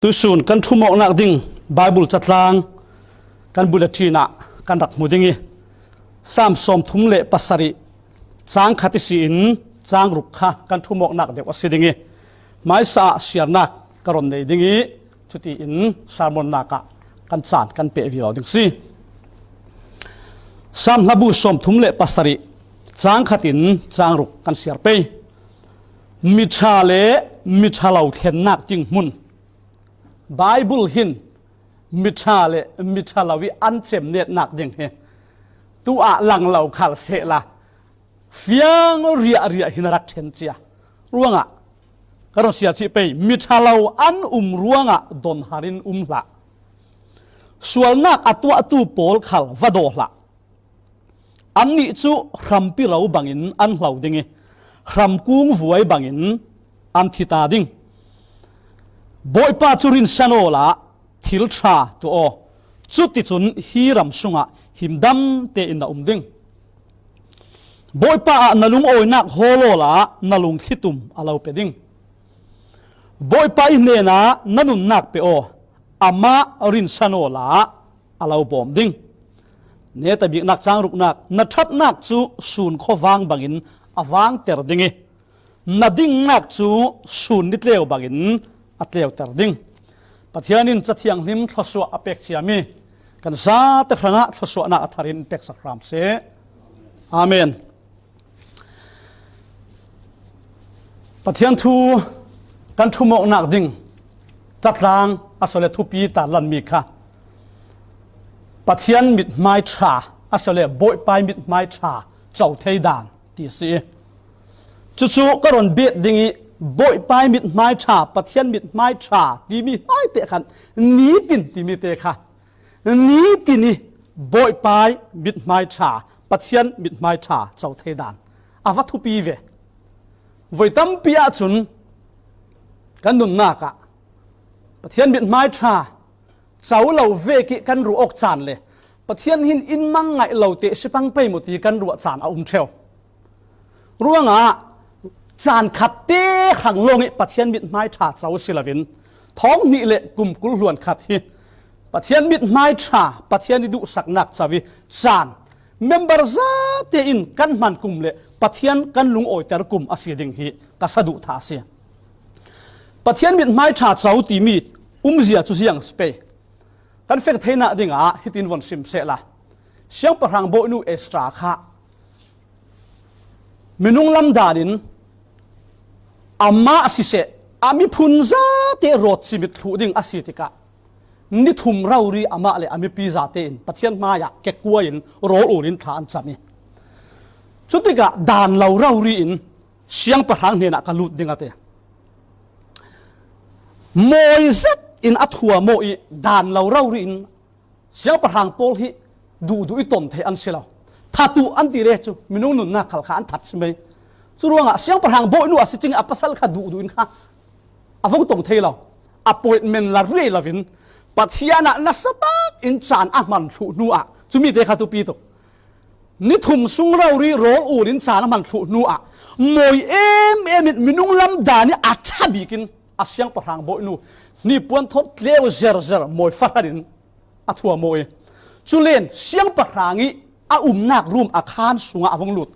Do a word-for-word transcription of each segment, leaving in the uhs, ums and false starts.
Tuisun kan thumawknak ding Bible catlang kan bulletin ah kan rak hmu ding i, Sam sawmthum le pasarih, cang khat ihsi in cang ruk kha kan thumawknak deuh a si ding i, hmaisa ah siarnak ka ron nei ding i, cutiin sermonnak ah kan caan kan peh viau ding si. Sam hlabu sawmthum le pasarih, cang khat in cang ruk kan siar pei. Miṭha le miṭha lo thlennak ding hmun. Bible hin miṭha le miṭha lo i an cemnetnak ding hi tu ah lang lo khal sehla, fiang riahriah hin a rak ṭhen cia. Ruangah ka ron siar cih pei, miṭha lo an um ruangah donhar in um hlah. Sualnak a tuahtu pawl khal va daw hlah. Annih cu hrampi ro bangin an hlo ding i, hramkung vuai bangin an thi ta ding. Bawipa cu rinsan awla thil ṭha tuah aw. Cuticun hi ram sungah himdam tein na um ding. Bawipa ah na lungawinak hawl awla na lungthlitum a lo pe ding. Bawipa i hnenah na nunnak pe aw. Amah rinsan awla a lo bawm ding. Neta biknak cang ruknak, na ṭhatnak cu sun khuavang bangin a vangter ding i, na dingnak cu sun nitleu bangin a tleuter ding. Pathian in Cathianghlim thluasuah a pek ciami kan zate hrangah thluasuahnak a thar in peksak hram seh. Amen. Pathian thu kan thumawknak ding catlang a sole thupi tarlanmi kha Pathian mithmai ṭha a sole Bawipai mithmai ṭha co thei dan ti a si. Cucu ka ron bet ding i, Bawipai mithmai ṭha, Pathian mithmai ṭha timi hmaite khan nitin timi te kha nitin i Bawipai mithmai ṭha, Pathian mithmai ṭha co thei dan a va thupi ve. Voi tampi ahcun kan nunnak ah Pathian mithmai ṭha co lo vek i kan ruah awk caan le Pathian hin in mang ngaih lo te si pang pei maw ti kan ruah caan a um ṭheu. Ruangah caan khat te hrang lawng i Pathian mithmai ṭha co si loin thawng hnih le kum kul hluan khat hi Pathian mithmai ṭha, Pathian i duhsaknak co i caan member zate in kan hman kum le Pathian kan lungawiter kum a si ding hi ka saduh tha a si. Pathian mithmai ṭha co timi umzia cu ziang si pei. Kan fek theinak dingah hitin von sim sehla, Siangpahrang bawinu Esra kha minung lam danin amah siseh, a miphun zate rawt cimit thluh ding a si tikah ni thum rori amah le a mipi zate in Pathian hmaiah kekuai in rawl ul in thla an cam i, cutikah dan lo rori in siangpahrang hnenah ka lut ding a ti. Mawi zet in a thuam aw i dan lo rori in siangpahrang pawl hi duhduh i ton thei an si lo. Thatuh an ti le cu minung nunnak khal kha an that si mai. Cu ruangah siangpahrang bawinu a si cing i a pasal kha duhduh in kha a vung tong thei lo. Appointment la riai loin Pathian ah nasa tak in caan a hman thluh hnu ah cumi te kha tupi tuk. Ni thum sung rori rawl ul in caan a hman thluh hnu ah mawi em em in minung lam dan i a ṭha bik in a siangpahrang bawinu hnipuan thawt tleu zerzer mawi fahran in a thuam aw i, culen siangpahrang i a umnak rum a khaan sungah a vung lut.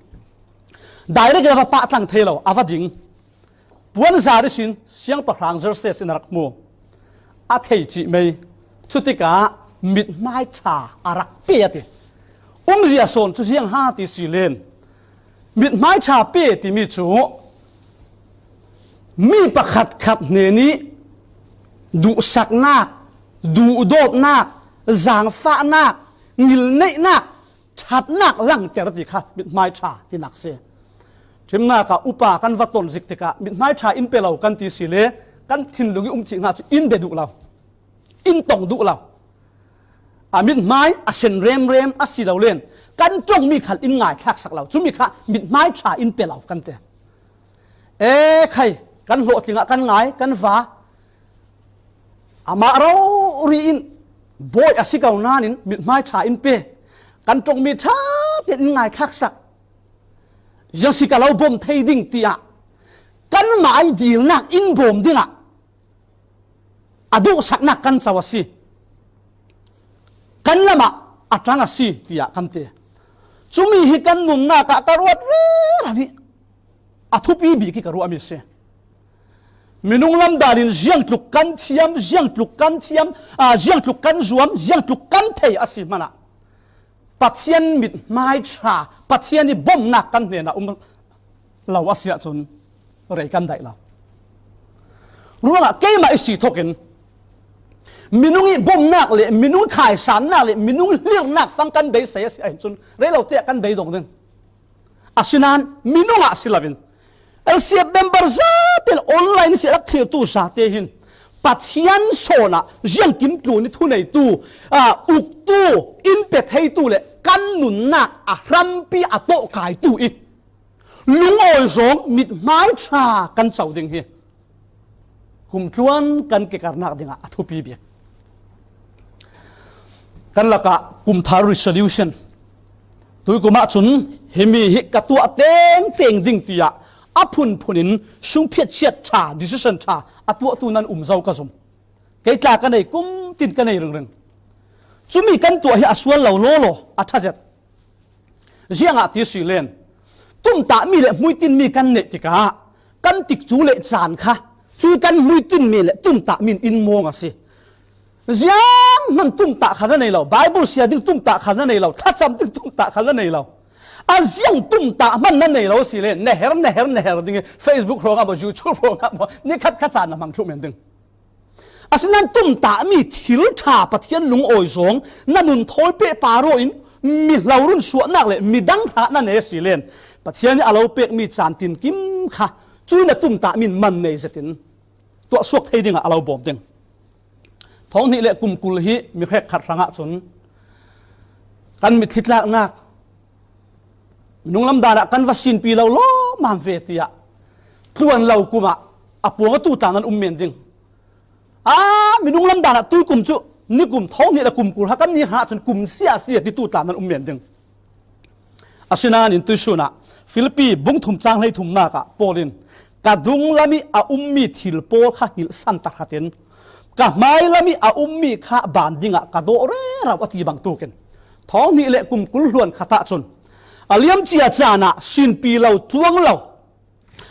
Direct in a va pah tlang thei lo, a va ding. Puanzar ihsin siangpahrang Xerxes in a rak hmu. A thei cih mei. Cutikah mithmai ṭha a rak pe a ti. Umzia sawn cu ziang ha ti si len, mithmai ṭha pe timi cu mi pakhatkhat hnen i duhsaknak, duhdawtnak, zaangfahnak, ngilneihnak, ṭhatnak langter ti kha mithmai ṭha tinak si. Ṭhimnak ah upa kan va ton zik tikah mithmai ṭha in pe lo kan ti si le kan thinlung i um cih hna cu in be duh lo, in tong duh lo. A mithmai a sen remrem a si lo len kan ṭongmi khal in ngaithlak sak lo. Cumi kha mithmai ṭha in pe lo kan ti. E khai, kan hlawhtling ah kan ngai, kan va. Amah rori in bawi a si ko nain mithmai ṭha in pe. Kan ṭongmi ṭha tein in ngaithlak sak. Ziang si ka lo bawm thei ding tiah kanmah i dilnak in bawm dingah a duhsaknak kan co a si. Kan lamah a ṭang a si, tiah kan ti. Cumi hi kan nunnak ah ka ruat rero hi. A thupi bik hi ka ruahmi si. Minung lam dan in ziangtluk kan thiam, ziangtluk kan thiam, aa, ziangtluk kan zuam, ziangtluk kan thei a si hmanah Pathian mithmai ṭha, Pathian i bomnak kan hnenah um lo a si ahcun rei kan daih lo. Ruangah keimah i si thokin minung i bomnak le minung khaisannak le minung hlirnak fang kan beisei a si ahcun rei lo tiah kan beidong ding. Asinain minung ah si loin L C F member zate le online si a rak thiltu zate hin Pathian sawn ah ziangkim tlun i thuneitu, aa, uktu, in pe theitu le kan nunnak a hrampi a tawhkaitu i lungawi zawng mithmai ṭha kan co ding hi. Kum tluan kan kekarnak dingah a thupi bik. Kan lakah kum thar resolution, tuikum ahcun himi hi ka tuah tengteng ding tiah a phunphun in sungphiatchiat ṭha, decision ṭha a tuahtu nan um zo ka zum. Kei tla ka nei, kum tin ka nei ringring. Cumi kan tuah hi a sual lo lawlaw a ṭha zet. Ziangah ti si len, tumtahmi le hmuitinmi kan neih tikah kan tikcu le caan kha, cu kan hmuitinmi le tumtahmi in in mawng a si. Zianghman tumtah kha na nei lo, Bible sia ding tumtah kha na nei lo, thlacam ding tumtah kha na nei lo. A ziang tumtah hman na nei lo si le, na her, na her, na her ding i Facebook hrawngah maw, YouTube hrawngah maw, ni khat khat caan na hmang thluh men ding. Asinain tumtahmi thil ṭha Pathian lungawi zawng na nun thawi pehpar aw in mi hlorun suahnak le midang hra na nei si len Pathian i a lo pekmi caan tinkim kha cui na tumtahmi in man nei zetin tuahsuak thei dingah a lo bawm ding. Thawng hnih le kum kul hi mi hrekkhat hrangah cun kan mitthli tlaknak, minung lamdan ah kan va sinpi lo lawmam ve tiah tluan lo kum ah a puang a tu tla nan um men ding. Aa, minung lamdan ah tuikum cu nikum thawng hnih le kum kul ha kan ni ha cun kum sia sia ti tu tla nan um men ding. Asinain tuihsun ah Filipi bung thum cang hleithumnak ah Paul in ka dunglam i a ummi thil pawl kha hilhsan tahratin ka hmailam i a ummi kha ban dingah ka dawh rero a ti bangtukin thawng hnih le kum kul hluan khat ahcun a liamcia caan ah sinpi lo, tluang lo,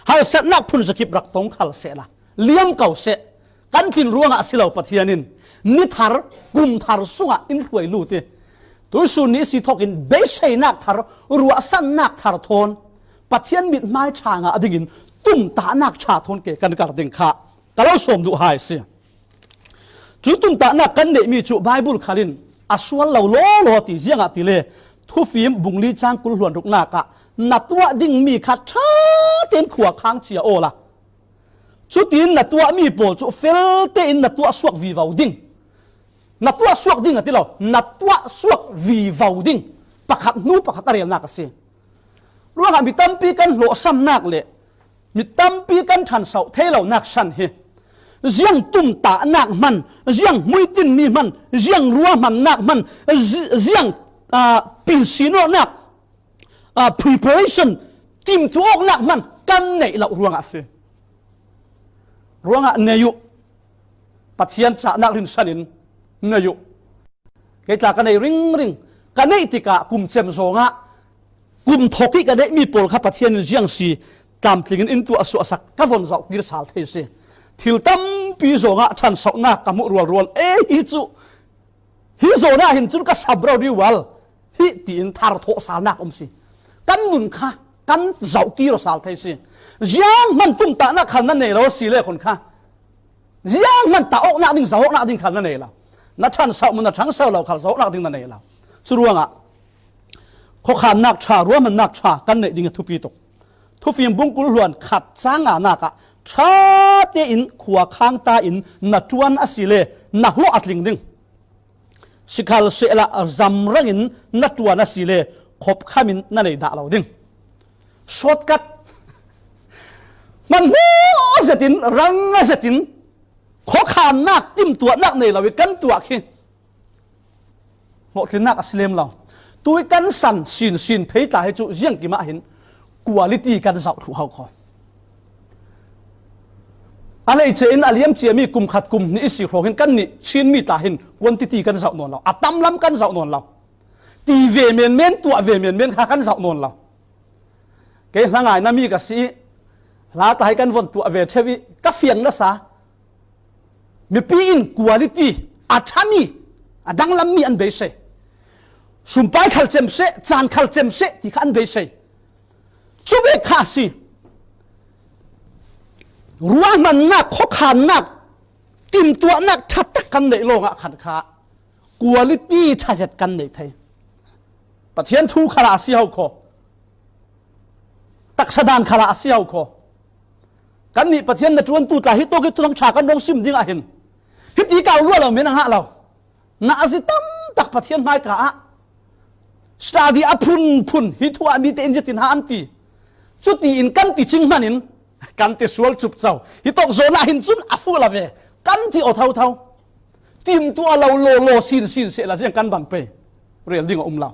harsatnak phun zakip rak tong khal sehla liam ko seh. Kan tlin ruangah a si lo, Pathian in ni thar, kum thar sungah in hruai lut i tuihsun ni si thawkin beiseinak thar, ruahsannak thar thawn Pathian mithmai ṭha ngah dingin tumtahnak ṭha thawn ke kan kar ding kha ka lo sawm duh hai a si. Cu tumtahnak kan neihmi cu Bible khal in a sual lo lawlaw ti, ziangahtile Thufim bung li cang kul hluan ruknak ah na tuah dingmi kha ṭha tein khua khang cia awla cutin na tuahmi pawl cu fel tein na tuah suak vivo ding. Na tuah suak ding a ti lo, na tuah suak vivo ding. Pakhat hnu pakhat a relnak a si. Ruangah mi tampi kan hlawhsamnak le mi tampi kan ṭhansoh thei lonak san hi ziang tumtahnak hman, ziang hmuitinmi hman, ziang ruahmannak hman, zi-, ziang, aa, pinsin awknak, aa, preparation, timtuh awknak hman kan neih loh ruangah a si. Ruangah nei uh, Pathian cahnak rinsan in nei uh. Kei tla ka nei ringring. Ka neih tikah kum cem zongah kum thawk i ka neihmi pawl kha Pathian in ziang si tlamtling in in tuah suahsak ka von zoh kir sal thei si. Thil tampi zongah ṭhansohnak ka hmuh rualrual. Ei, hi cu, hi zawn ah hin cun ka sap rori ual hi tiin thar thawh salnak um si. Kan nun kha kan zoh kir sal thei si. Zianghman tumtahnak khal na nei lo si le khun kha zianghman tah awknak ding, zoh awknak ding khal na nei lo. Na ṭhansoh maw, na ṭhansoh lo khal zoh awknak ding na nei lo. Cu ruangah khuakhannak ṭha, ruahmannak ṭha kan neih ding a thupi tuk. Thufim bung kul hluan khat cang nganak ah ṭha tein khua khang ta in na ṭuan a si le na hlawh a tling ding. Sikhalsehla zamrang in na ṭuan a si le khopkham in na nei dah lo ding. Shortcut. Hmanhmawh zetin, rang zetin, khuakhannak, timtuahnak nei lo i kan tuah khi hlawhtlinnak a si lem lo. Tui kan san sin, sin phei tla hi cu ziangkim ah hin quality kan zoh thluh hau kho. A lei che in a liam cia mi kum khat kum hnih i si hrawng hin kannih Chin mi tla hin quantity kan zauh nawn lo, a tam lam kan zauh nawn lo. Ti ve menmen, tuah ve menmen kha kan zauh nawn lo. Kei hla ngaina mi ka si i, hla tla hi kan von tuah ve theu i, ka fiang nasa. Mipi in quality a ṭha mi, a danglam mi an beisei. Sumpai khal cem seh, caan khal cem seh ti kha an beisei. Cuvek kha a si. Ruahmannak, khuakhannak, timtuahnak ṭhatak kan neih lawngah khan kha quality ṭha zet kan nei thei. Pathian thu khalah a si ho khaw. Taksa dan khalah a si ho khaw. Kannih Pathian na ṭuantu tla hi tawk hi Thuthang ṭha kan dong sim ding ah hin, hiti kau lua lo men a ngah lo. Na a zi tamtak Pathian hmaika ah study a phunphun hi thu ah mite in zitin ha an ti. Cutiin kan ti cing hmanin kan ti sual cupco. Hi tawk zawnah hin cun a fuh la ve kan ti aw thotho. Timtuah lo lawlaw sinsin sehla ziang kan bang pei rel ding a um lo.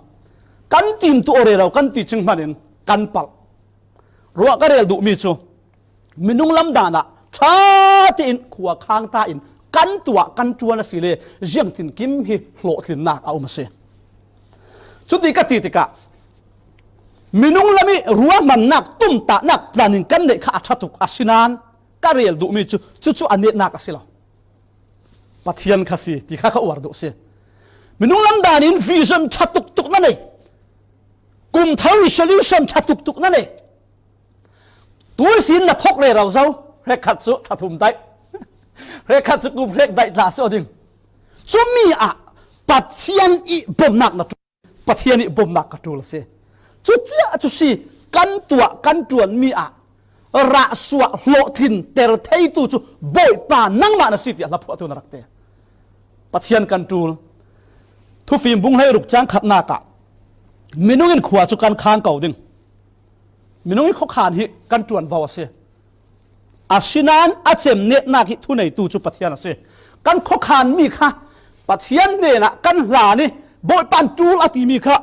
Kan timtuah aw rero kan ti cing hmanin kan palh. Ruah ka rel duhmi cu minung lam danah ṭha tein khua khang ta in kan tuah kan ṭuan a si le ziangtinkim hi hlawhtlinnak a um a si. Cuti ka ti tikah minung lam i ruahmannak, tumtahnak planning kan neih kha a ṭha tuk a si nain ka rel duhmi cu cucu a netnak a si lo. Pathian kha si ti kha ka uar duh si. Minung lam dan in vision ṭha tuktuk na nei, kum thar resolution ṭha tuktuk na nei, tuisin na thok rero zo, hrekkhat cu ṭha thum daih, hrekkhat cu kum hrek daih tla si aw ding. Cumi ah Pathian i bomnak na ṭul, Pathian i bomnak ka ṭul a si. Cucia cu si kan tuah kan ṭuanmi ah rahsuah hlawhtlin ter theitu cu Bawipa nangmah na si tiah hlaphuahtu na rak ti. Pathian kan ṭul. Thufim bung hleiruk cang khatnak ah minung in khua cu kan khang ko ding. Minung in khuakhan hi kan ṭuanvo a si. Asinain a cemnetnak hi thuneitu cu Pathian a si. Kan khuakhanmi kha Pathian hnenah kan hlan i Bawipa in ṭul a timi kha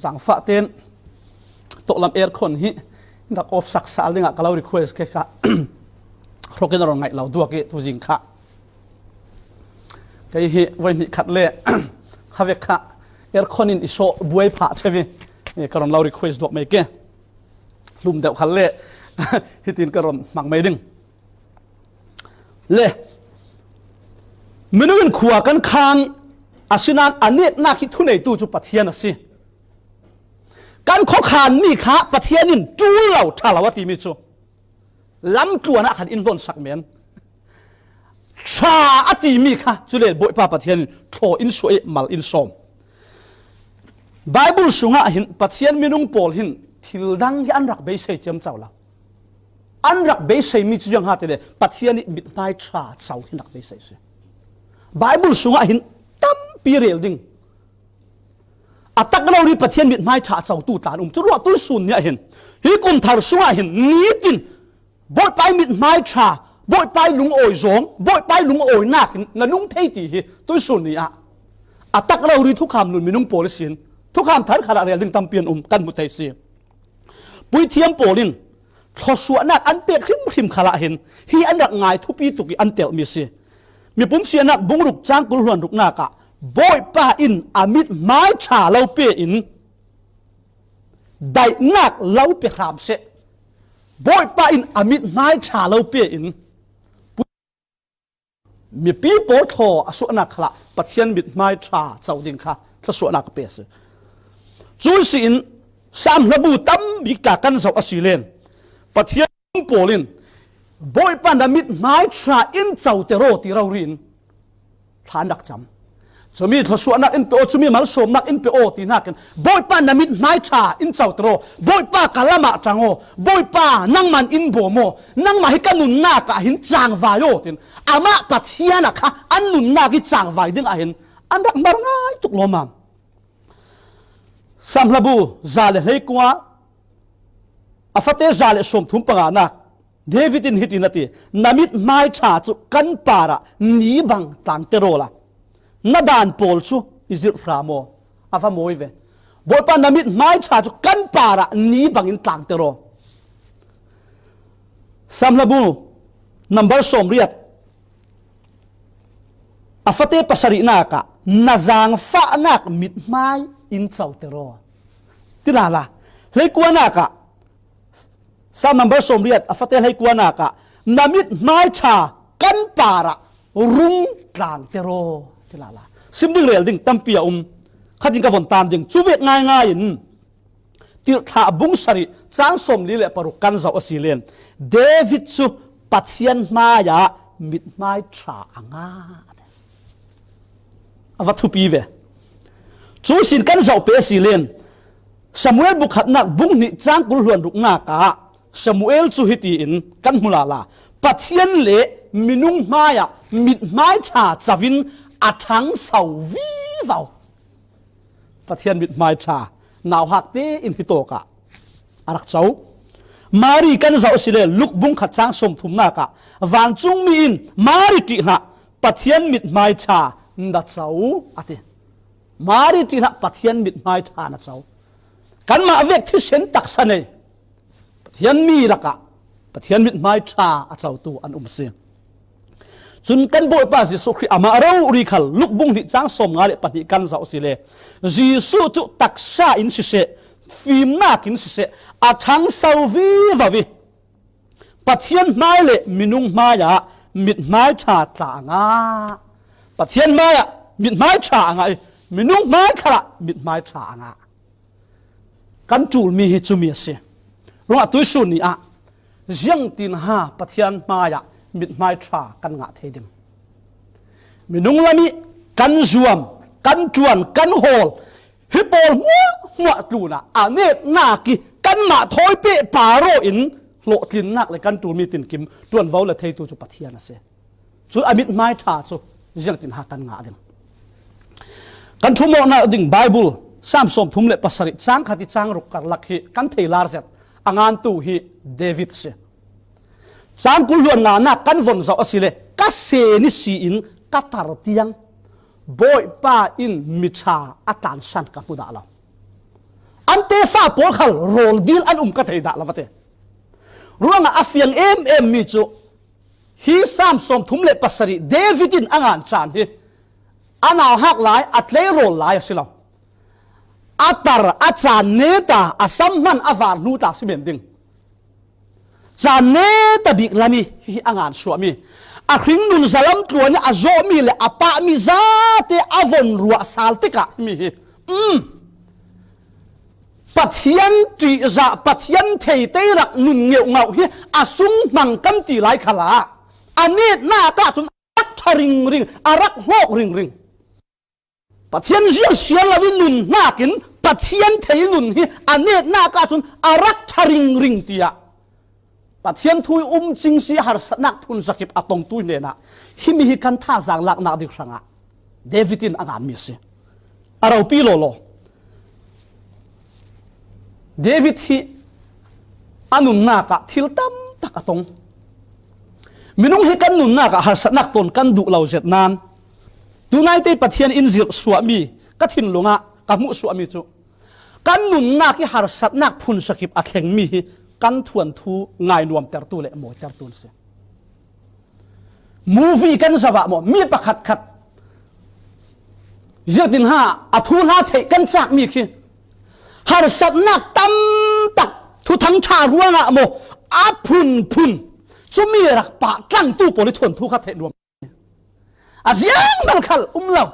zangfah tein tawhlam aircon hi rak off sak sal dingah ka lo request ke kha hrokin a ron ngaih lo duak i tuzing kha. Kei hi voi hnih khat le khavek kha aircon in i sawh buai phah ṭheu i ka ron lo request duak mai ke. Hlum deuh khal le hitin ka ron hmang mai ding. Le minung in khua kan khang i asinain a netnak hi thuneitu cu Pathian a si. Kan khuakhanmi kha Pathian in ṭul lo, ṭha lo a timi cu lamtluan ah khan in hlawnsak men. Ṭha a timi kha cule Bawipa Pathian in thlaw in suah i mal in sawm. Baibal sungah hin Pathian minung pawl hin thil dang hi an rak beisei ciamco lo. An rak beiseimi cu ziang ha ti le Pathian i mithmai ṭha co hin rak beisei si. Baibal sungah hin tampi rel ding. A tak lo ri Pathian mithmai ṭha a cotu tla an um. Cu ruah tuisun ni ah hin hi kum thar sungah hin nitin Bawipa i mithmai ṭha, Bawipa i lungawi zawng, Bawipa i lungawinak in na nung thei ti hi tuisun ni ah a tak lo ri thukham nun minung pawl ihsin thukham thar khalah rel ding tampi an um kan hmu thei si. Puithiam pawl in thluasuahnak an pek hrimhrim khalah hin hi an rak ngai thupi tuk i an telhmi si. Mipum sianak bung ruk cang kul hluan ruknak ah Bawipa in a mithmai ṭha lo pe in daihnak lo pe hram seh. Bawipa in a mithmai ṭha lo pe in mipi pawl thaw a suahnak khalah Pathian mithmai ṭha co ding kha thluasuahnak a pe a si. Cu si in Sam hlabu tam bik tla kan zoh a si len Pathian pawl in Bawipa na mithmai ṭha in coter aw ti rori in thla an rak cam. Cumi thluasuahnak in pe aw, cumi malsawmnak in pe aw ti nakin Bawipa na mithmai ṭha in coter aw, Bawipa ka lamah ṭang aw, Bawipa nangman in bawm aw, nangmah hi ka nunnak ah hin cangvai aw tin amah Pathian ah kha an nunnak hi cangvai ding ah hin an rak hmar ngai tuk lawmam. Sam hlabu za le hleikua a fate za le sawmthum panganak David in hitin a ti, na mithmai ṭha cu kan parah ni bang tlangter aw la, na dan pawl cu i zirh hram aw. A va mawi ve. Bawipa na mithmai ṭha cu kan parah ni bangin tlangter aw. Sam hlabu number sawmriat, a fate pasarihnak ah na zaangfahnak mithmai in coter aw, ti lala. Hleikuanak ah, Sam number sawmriat, a fate hleikuanak ah, na mithmai ṭha kan parah rung tlangter aw, ti lala. Sim ding rel ding tampi a um. Khatin ka von tan ding. Cu vek ngaingai in, Tirhthlah bung sarih cang sawmli le paruk kan zoh a si len, David cu Pathian hmaiah mithmai ṭha a ngah. A va thupi ve. Cu sin kan zoh pe a si len, Samuel bukhatnak bung hnih cang kul hluan ruknak ah Samuel cu hiti in kan hmu lala, Pathian le minung hmaiah mithmai ṭha covin a ṭhangso vivo. Pathian mithmai ṭha nauhak tein hi tawk ah a rak co. Mari kan zoh a si le, Luk bung khat cang sawmthumnak ah, vancungmi in, Mari ṭih hlah, Pathian mithmai ṭha na co, a ti. Mari ṭih hlah, Pathian mithmai ṭha na co. Kanmah vek thisen taksa nei Pathian mi lakah Pathian mithmai ṭha a cotu an um a si. Cun kan Bawipa Jesuh Khrih amah rori khal Luk bung hnih cang sawmnga le pahnih kan zoh a si le, Jesuh cu taksa in siseh, fimnak in siseh, a ṭhangso vivo i Pathian hmai le minung hmaiah mithmai ṭha tla a ngah. Pathian hmaiah mithmai ṭha a ngah i minung hmai khalah mithmai ṭha a ngah. Kan ṭulmi hi cumi a si. Ruangah tuisun ni ah ziangtin ha Pathian hmaiah mithmai ṭha kan ngah thei ding? Minung lam i kan zuam, kan ṭuan, kan hawl, hi pawl hmuahhmuah tlunah a netnak i kanmah thawi pehpar aw in hlawhtlinnak le kan ṭulmi tinkim ṭuanvo le theitu cu Pathian a si. Cun a mithmai ṭha cu ziangtin ha kan ngah ding? Kan ṭhumawknak ding Baibal Sam sawmthum le pasarih cang khat i cang ruk karlak hi kan theilar zet a ngantu hi David si. Cang kul hluan nganak kan von zoh a si le, ka sen i si in ka tar tiang Bawipa in mi ṭha a tlansan ka hmu dah lo. An tefa pawl khal rawl dil an um ka thei dah lo, va ti. Ruangah a fiang em em mi cu hi Sam sawmthum le pasarih David in a ngan caan hi a nauhak lai, a tleirawl lai a si lo. A tar, a caan neta, a sam hman a var hnu tla si men ding. Caan neta bik lam i hi a ngan suahmi, a hringnun zalam tluan i a zawhmi le a pahmi zate a von ruah sal tikah mi hi, um, Pathian ṭihzah, Pathian theitei rak nun ngeuhngauh hi a sung hmang kan ti lai khalah a netnak ahcun a rak ṭha ringring, a rak hlawk ringring. Pathian ziang siar lo in nun hnakin Pathian thei nun hi a netnak ahcun a rak ṭha ringring, tiah Pathian thu i um cing si harsatnak phun zakip a tongtu hnenah himi hi kan thazaang laknak ding hrangah David in a nganmi a si. A ropi lawlaw. David hi a nunnak ah thil tam tak a tong. Minung hi kan nunnak ah harsatnak tawn kan duh lo zet nain, tunaite Pathian in zirh suahmi, ka thinlung ah ka hmuh suahmi cu, kan nunnak i harsatnak phun sakip a thlengmi hi kan thuanthu ngainuamtertu le mawitertu an si. Movie kan zoh ah maw, mi pakhatkhat ziangtin ha a thuhla theih kan cakmi khi harsatnak tam tak thuthang ṭha ruangah maw a phunphun cumi rak pahtlangtu pawl i thuanthu kha theih nuam. A ziang hmanh khal um lo.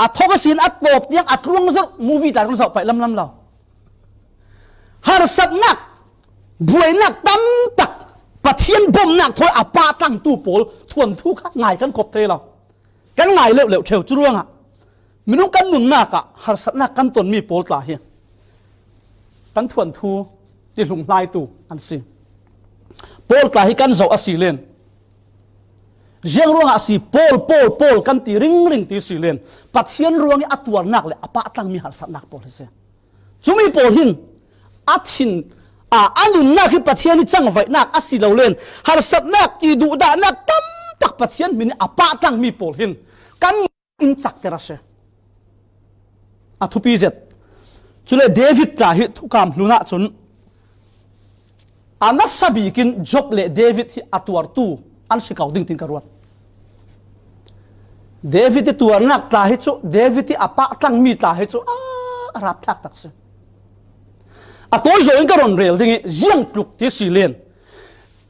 A thawk ihsin a tawp tiang a tluang zurh movie tla kan zoh paih lamlam lo. Harsatnak, buainak tam tak, Pathian bawmhnak thawi a pahtlangtu pawl thuanthu kha ngai kan khop thei lo. Kan ngai leuhleuh ṭheu cu ruangah minung kan nunnak ah harsatnak kan tonmi pawl tla hi kan thuanthu tihlunghlaitu an si. Pawl tla hi kan zoh a si len, ziang ruangah a si, Paul, Paul, Paul kan ti ringring ti si len, Pathian ruang i a tuarnak le a pahtlangmi harsatnak pawl hi si. Cumi pawl hin a thin, a, a nunnak hi Pathian i cangvaihnak a si lo len, harsatnak i duhdahnak tam tak Pathian hmin i a pahtlangmi pawl hin kan in cakter a si. A thupi zet. Cule David tla hi thukam hlun ahcun A nasa bikin Job le David hi a tuartu an si kau ding tin ka ruat. David i tuarnak tla hi cu, David i a pahtlang mi tla hi cu, a, a rapthlak tak si. A tawi zaw in ka ron rel ding i, ziang tluk ti si len.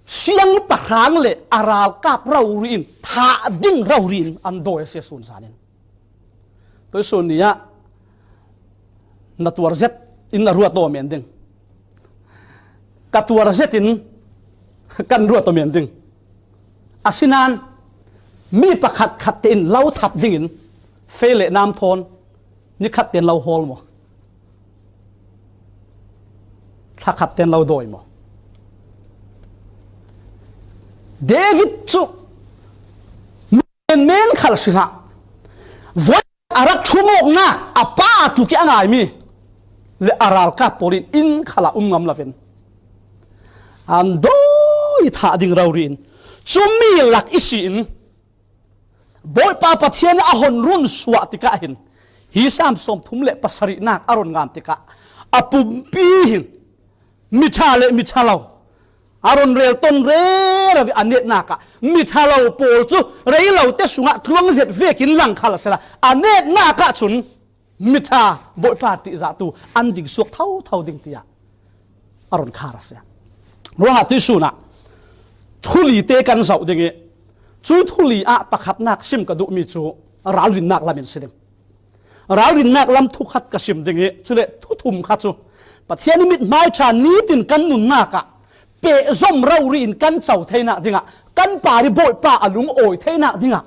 Siangpahrang le a ralkap rori in thah ding rori in an dawi a si a sun zan in. Tuisun ni ah na tuar zet in na ruat aw men ding. Ka tuar zet in kan ruat aw men ding. Asinain mi pakhat khat tein lo that dingin fei le nam thawn ni khat tein lo hawl maw? Thla khat tein lo dawi maw? David cu men men khal si hlah. Voi a rak thumawknak a pa tluk i a ngaimi le a ralkap pawl in inn khal ah um ngam lo in an dawi thah ding rori in cumi lak i si in Bawipa Pathian a hon run suah tikah hin hi Sam sawmthum le pasarihnak a run ngan tikah a pumpi hin miṭha le miṭha lo a run rel ton rero i a netnak ah miṭha lo pawl cu rei lo te sungah tluang zet vekin lang khal a si la a netnak ah cun miṭha Bawipa ṭihzahtu an ding suak thotho ding tiah a run khar a si. Ruangah tuisun ah thuli te kan zoh ding i cu thuli ah pakhatnak sim ka duhmi cu ralrinnak lam in si ding. Ralrinnak lam thukhat ka sim ding i, cule thuthum kha cu Pathian i mithmai ṭha nitin kan nunnak ah pehzom rori in kan co theinak dingah, kan par i Bawipa a lungawi theinak dingah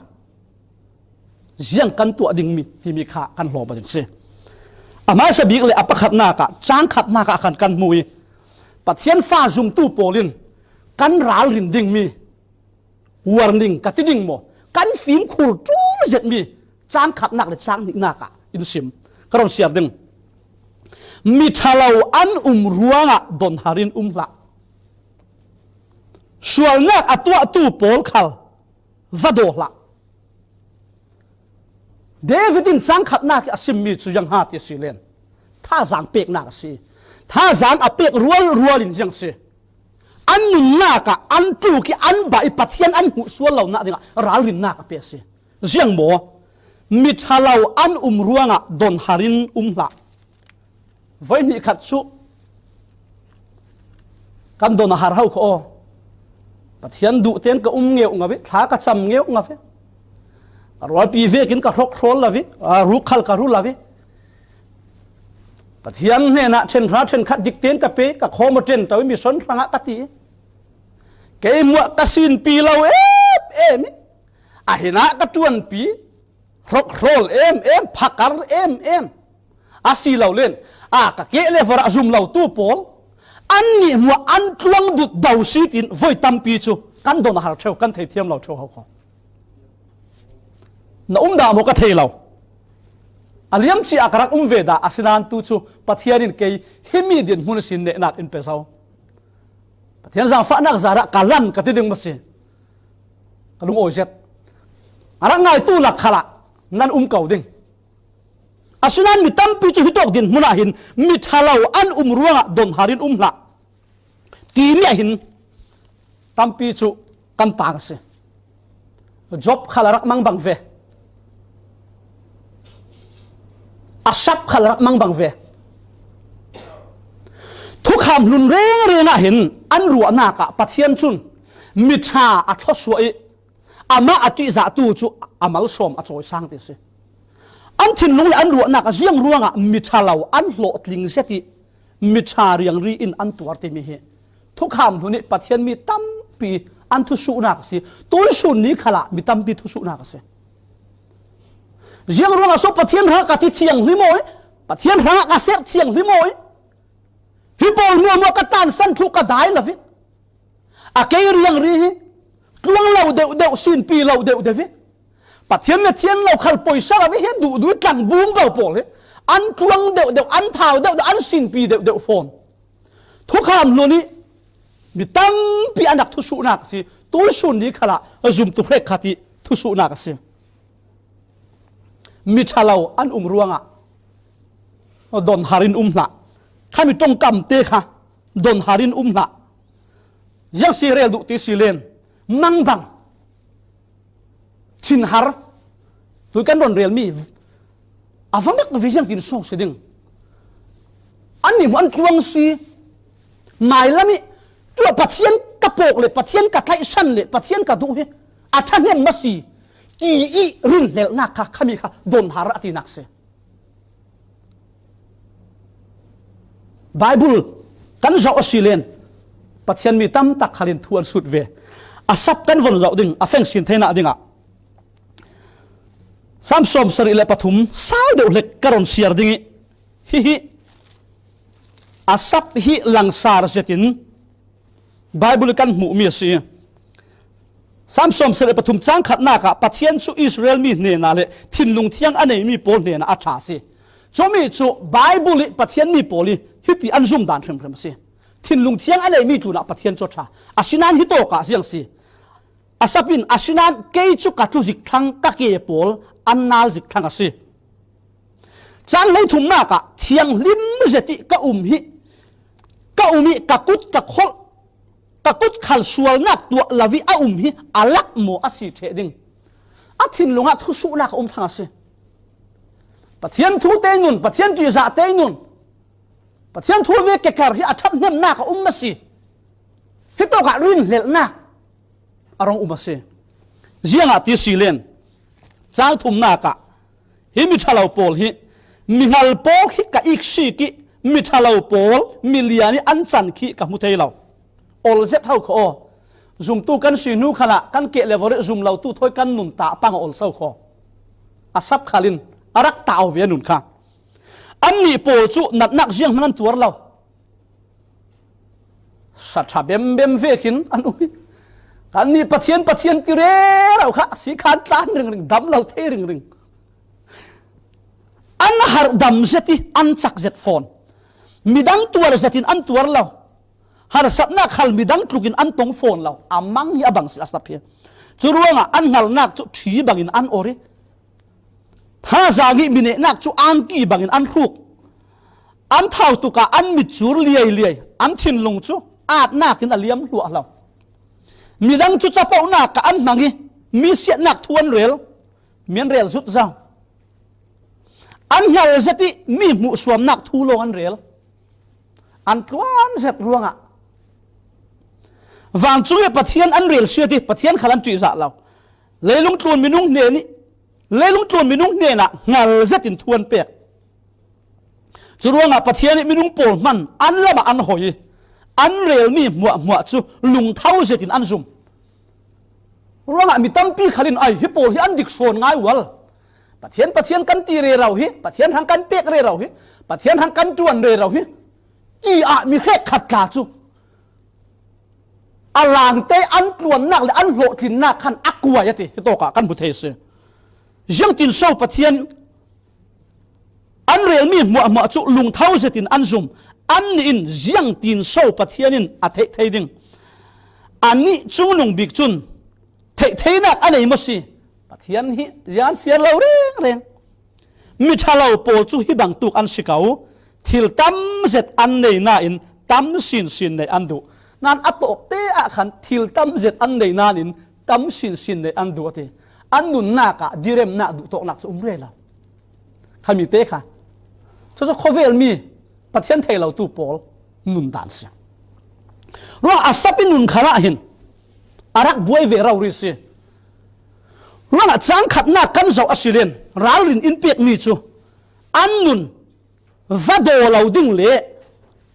ziang kan tuah dingmi timi kha kan hlawm ding si. A hmaisa bik le a pakhatnak ah, cang khatnak ah khan kan hmu i, Pathian fa zumtu pawl in kan ralrin dingmi warning ka ti ding maw? Kan fimkhur ṭul zetmi cang khatnak le cang hnihnak ah in sim ka ron siar ding. Miṭha lo an um ruangah donhar in um hlah. Sualnak a tuahtu pawl khal va daw hlah. David in cang khatnak i a simmi cu ziang ha ti si len, thazaang peknak a si. Thazaang a pek rualrual in ziang si. An nunnak ah an tluk i an bah i Pathian an hmuh sual lonak dingah ralrinnak a pe a si. Ziang maw? Miṭha lo an um ruangah donhar in um hlah. Voi hnih khat cu kan don a har ho kha aw. Pathian duh tein ka um ngeu ngau ve, thla ka cam ngeu ngau ve. Ka rualpi vekin ka hrokhrawl lo ve, a ruk khal ka ru lo ve. Pathian hnenah ṭhen hra ṭhen khat dik tein ka pe, ka khawm a ṭen to i mison hrangah ka ti. Kei hmuah ka sinpi lo em em i, a hinah ka ṭuanpi, hrokhrawl em em, phakar em em a si lo len, a ka keh le varah zum lo tu pawl, annih hmuah an tluang dut do si tin voi tampi cu kan don a har ṭheu, kan theithiam lo ṭheu ho kho. Na um dah maw ka thei lo. A liam ci a ka rak um ve dah, asinain tu cu Pathian in kei himi dinhmun a sin nehnak in pe zo. Pathian zaangfahnak zarah ka lan ka ti ding maw si? Ka lungawi zet. A rak ngaitu lak khalah nan um ko ding. Asinain mi tampi cu hitawk dinhmun ah hin miṭha lo an um ruangah donhar in um hlah timi ah hin tampi cu kan tang a si. Job khal a rak mangbang ve. Asaph khal a rak mangbang ve. Thukham hlun rengreng ah hin an ruahnak ah Pathian cun miṭha a thluasuah i amah a ṭihzahtu cu a malsawm a cawisang ti a si. An thinlung le an ruahnak ah ziang ruangah miṭha lo an hlawhtling zet i miṭha riangri in an tuar timi hi thukham hlun i Pathian mi tampi an thusuhnak a si. Tuisun ni khalah mi tampi thusuhnak a si. Ziang ruangah so Pathian hrangah ka ti thianghlim aw i, Pathian hrangah ka serh thianghlim aw i, hi pawl hmuahhmuah ka tansan thluh ka dai lo i, a kei riangri hi tluang lo deuhdeuh, sinpi lo deuhdeuh i, Pathian na thian lo khal poisa lo i, hi duhduh i tlangbung bau pawl hi an tluang deuhdeuh, an thau deuhdeuh, an sinpi deuhdeuh fawn. Thukham hlun i mi tampi an rak thusuhnak a si. Tuisun ni khalah a zumtu hrekkhat i thusuhnak a si. Miṭha lo an um ruangah donhar in um hlah. Khami ṭongkam te kha donhar in um hlah. Ziang si rel duh ti si len, mangbang, thinhar, tui kan rawn rel mi a va mak ve, ziang tin sawng si ding. An nih hmuh an tluang si, mailam i, tua Pathian ka pawk leh, Pathian ka tlaihsan leh, Pathian ka duh hi a ṭhahnem ma si, ti i rinhlelhna kha, khami kha dawnhar a tinak si. Bible kan zauh a si len, Pathian mi tam tak khalin thu an sut ve. Asap kan von zauh ding, a feng sin theihna dingah Sam sawm sarih leh pathum sau deuh hlek ka rawn siar ding i, hi hi, Asap hi langsar zetin Bible kan hmuh mi a si. Sam sawm sarih pathum chang khatnakah Pathian chu Israel mi hnena leh thinlung thiang a nei mi pawl hnena a ṭha a si. Chumi chu Bible i Pathian mi pawl i hiti an zum dan hrim hrim a si. Thinlung thiang a nei mi tlunah Pathian chu a ṭha. Asinan hi tawkah ziang si. Asap in, asinan kei chu ka tlu zik thlang, ka ke pawl an nal zik thlang a si. Chang hleithumnakah thianghlim zet i ka um hi, ka um i ka kut ka khawl, ka kut khal sualnak tuah lo i a um hi a lak maw a si theh ding. A thinlungah thusuhnak a um thlang a si. Pathian thu te i nun, Pathian ṭihzah te i nun, Pathian thu ve kekar hi a ṭhathnemnak a um a si. Hi tawkah rinhlelhnak a rawng um a si. Ziangah ti si len, chang thumnakah hi mi ṭha lo pawl hi, mi hngal pawl hi ka iksik i, mi ṭha lo pawl mi lian i an chan khi ka hmu thei lo. Awl zet ho kha aw. Zumtu kan si hnu khalah kan keh leh vawrh i zum lotu thawi kan nun tah pang a awl so kha aw. Asap khalin a rak tau ve a nun kha. Annih pawl chu natnak ziang hman an tuar lo. Sa ṭha bem bem vekin an um hi. Kannih Pathian, Pathian ti rero kha si khan tlan ringring, dam lo thei ringring. An harh dam zet i an chak zet fawn. Midang tuar zetin an tuar lo. Harsatna khal midang tlukin an tawng fawn lo. A mang hi a bang si Asap hi. Chu ruangah an hngalnak chu ṭhi bangin an awrh i, thazang i mi nehnak chu angki bangin an hruk. An thau tukah an mit chur liai liai, an thinlung chu atnakin a liam hluah lo. Midang chu chapohnakah an hmang i, mi siatnak thu an rel, mi an rel zut zau. An hngal zet i mi hmuhsuamnak thu lawng an rel. An tluan zet ruangah vancung i Pathian an rel siat i, Pathian khal an ṭihzah lo. Leilung tlun minung hnen i, leilung tlun minung hnenah hngal zetin thu an pek. Chu ruangah Pathian i minung pawl hman an lamah an hawi i, an rel mi hmuahhmuah chu lungtho zetin an zum. Ruangah mi tampi khalin, ai, hi pawl hi an dik sawn ngai ual. Pathian, Pathian kan ti rero hi, Pathian hrang kan pek rero hi, Pathian hrang kan ṭuan rero hi, ti ah mi hrekkhat tla chu a langte an tluannak leh an hlawhtlinnak khan a kuai a ti, hi tawkah kan hmu thei si. Ziangtin so Pathian an rel mi hmuahhmuah chu lungtho zetin an zum. Annih in ziangtin so Pathian in a theih thei ding. Annih chungnung bik chun theih theinak a nei maw si. Pathian hi zian siar lo reng reng. Mi ṭha lo pawl chu hi bangtuk an si ko. Thil tam zet an nei nain tam sin sin nei an duh. Nan a tawpte ah khan thil tam zet an nei nain tam sin sin nei an duh a ti. An nunnakah diremnak duhtawknak chu um rei lo. Khami te kha. Chu chu khawvel mi Pathian thei lotu pawl nun dan si. Ruang a sapi nun khalah hin a rak buai ve rau ri si. Ruangah chang khatna kan zoh a si len, ralrin in pek mi chu an nun va daw lo ding leh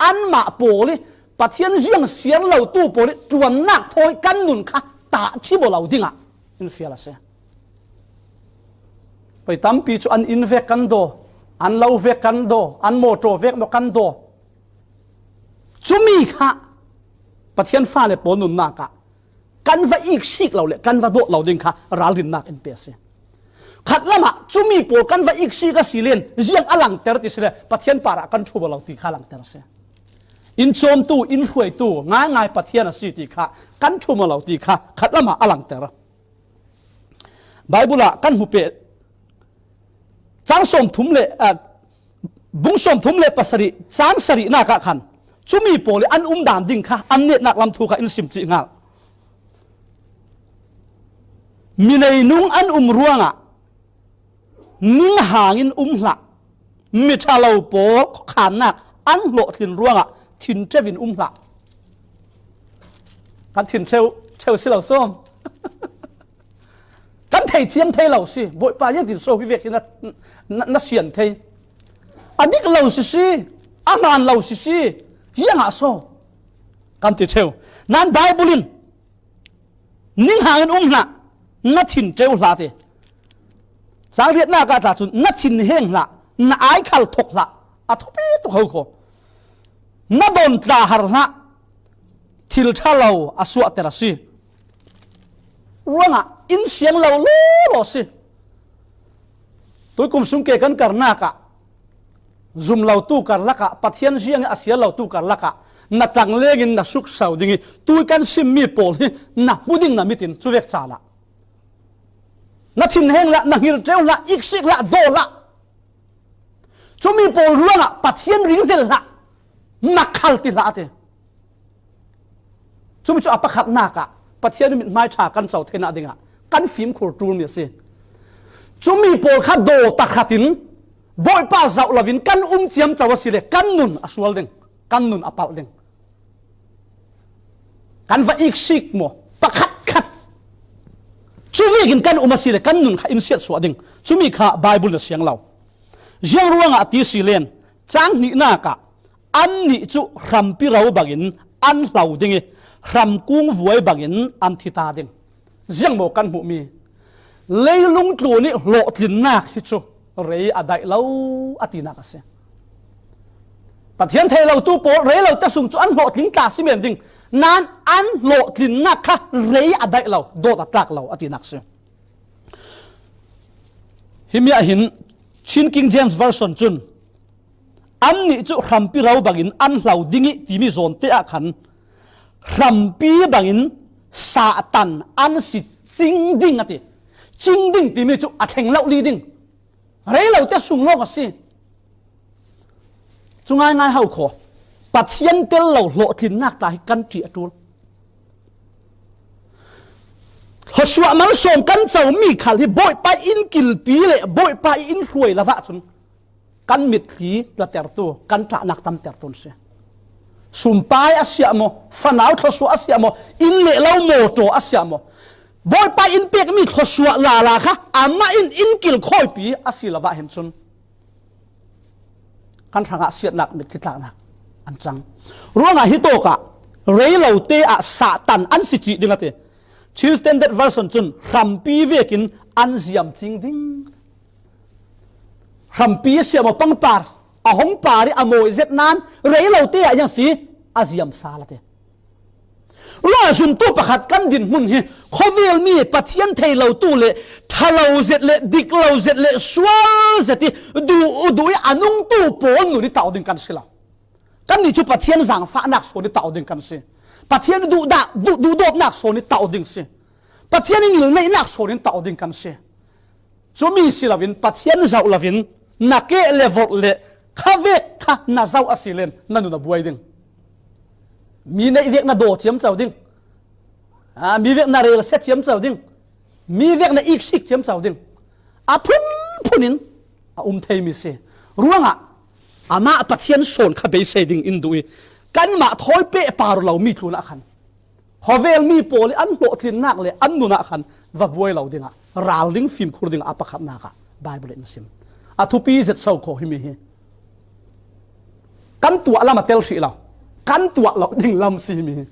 anmah pawl i Pathian ziang siar lotu pawl i tluannak thawi kan nun kha tah thi baw lo dingah in fial a si. Pei tampi chu an in vek kan daw, an lo vek kan daw, an mawtaw vek maw kan daw. Chumi kha Pathian fale pawl nunnak ah kan va iksik lo leh kan va dawt lo ding kha ralrinnak in pe a si. Khat lamah chumi pawl kan va iksik a si len ziang a langter ti si le Pathian parah kan ṭhu baw lo ti kha langter a si. In chawmtu, in hruaitu ngaingai Pathian a si ti kha kan ṭhu baw lo ti kha khat lamah a langter. Bible ah kan hmu peh chang sawmthum leh, ah, bung sawmthum leh pasarih chang sarihnak ah khan Cumi pawl i an um dan ding kha an netnak lam thu kha in sim cih ngal. Mi nei nung an um ruangah ning hangin um hlah. Mi ṭha lo pawl khannak an hlawhtlin ruangah thin ṭeuin um hlah. Kan thin ṭheu, ṭheu si lo sawm. Kan thei thiam thei lo si. Bawipa ziangtin so hi vek hi na, na, na sian thei. A dik lo si si, a hmaan lo si si, ziangah so kan ti ṭheu. Nan Bible in ning hangin um hlah, na thin ṭeu hlah ti. Sang riatnak ah tla cun na thin heng hlah, na ai khal thok hlah, a thupi tuk ho kho. Na don tla har hlah, thil ṭha lo a suahter a si. Ruangah in siang lo lawlaw si. Tuikum sung ke kan karnak ah zum lotu karlak ah, Pathian ziang a sial lotu karlak ah na tlanglengin na suksau ding i tui kan simmi pawl hi na hmu ding na mitin cuvek calah na thinheng lah, na ngil ṭeu lah, iksik lah, daw lah. Cumi pawl ruangah Pathian ringhlel hlah, mak khal ti hlah a ti. Cumi cu a pakhatnak ah Pathian mithmai ṭha kan co theinak dingah kan fimkhur ṭulmi a si. Cumi pawl kha daw takhatin Bawipa zoh loin kan um ciamco a si le kan nun a sual ding, kan nun a palh ding. Kan va iksik maw? Pakhatkhat. Cuvekin kan um a si le kan nun kha in siatsuah ding. Cumi kha Bible na siang lo. Ziang ruangah ti si len, cang hnihnak ah annih cu hrampi ro bangin an hlo ding i hramkung vuai bangin an thi ta ding. Ziang maw kan hmuhmi? Leilung tlun i hlawhtlinnak hi cu rei a daih lo a tinak a si. Pathian thei lotu pawl rei lo te sung cu an hlawhtling tla si men ding. Nan an hlawhtlinnak kha rei a daih lo, dawt a tlak lo a tinak si. Himi ah hin Chin King James Version cun annih cu hrampi ro bangin an hlo ding i timi zawnte ah khan hrampi bangin Satan an si cing ding a ti. Cing ding timi cu a thleng lo li ding, rei lo te sung lawng a si. Cu ngaingai ho kho. Pathian tel lo hlawhtlinnak tla hi kan ṭih a ṭul. Hluasuah malsawm kan comi khal hi Bawipa in kilpi le Bawipa in hruai lo ahcun kan mitthli tlatertu, kan ṭahnak tamtertu an si. Sumpai a siah maw, fanau thluasuah a siah maw, inn le lo mawṭaw a siah maw, Bawipa in pekmi thluasuah lala kha amah in in kilkhawipi a si lo ah hin cun kan hrangah siatnak, mitthli tlaknak an cang. Ruangah hi tawkah rei lo te ah Satan an si cih ding a ti. Chin Standard Version cun hrampi vekin an ziam cing ding. Hrampi a siam aw pangpar a hong par i a mawi zet nan rei lo te ah ziang si a ziam sal a ti. Ruah zumtu pakhat kan dinhmun hi khuavelmi Pathian thei lotu le ṭha lo zet le dik lo zet le sual zet i duh, duh i a nungtu pawl nun i tauh ding kan si lo. Kannih cu Pathian zaangfahnak sawn i tauh ding kan si. Pathian duhdah, duh, duhdawtnak sawn i tauh ding si. Pathian i ngilneihnak sawn in tauh ding kan si. Cumi si loin Pathian zoh loin na keh le vorh le khavek kha na zoh a si len na nun a buai ding. Mi neih vek na daw ciamco ding. Aa, mi vek na relsia ciamco ding. Mi vek na iksik ciamco ding. A phunphun in a um theimi si. Ruangah amah Pathian sawn kha beisei ding in duh i kanmah thawi peh par lomi tlunah khan khuavelmi pawl i an hlawhtlinnak le an nunah khan va buai lo dingah ral ding, fimkhur dingah a pakhatnak ah Bible in a sim. A thupi zet so kho himi hi. Kan tuah lam a tel hrih lo. Kan tuah lo ding lam si himi hi.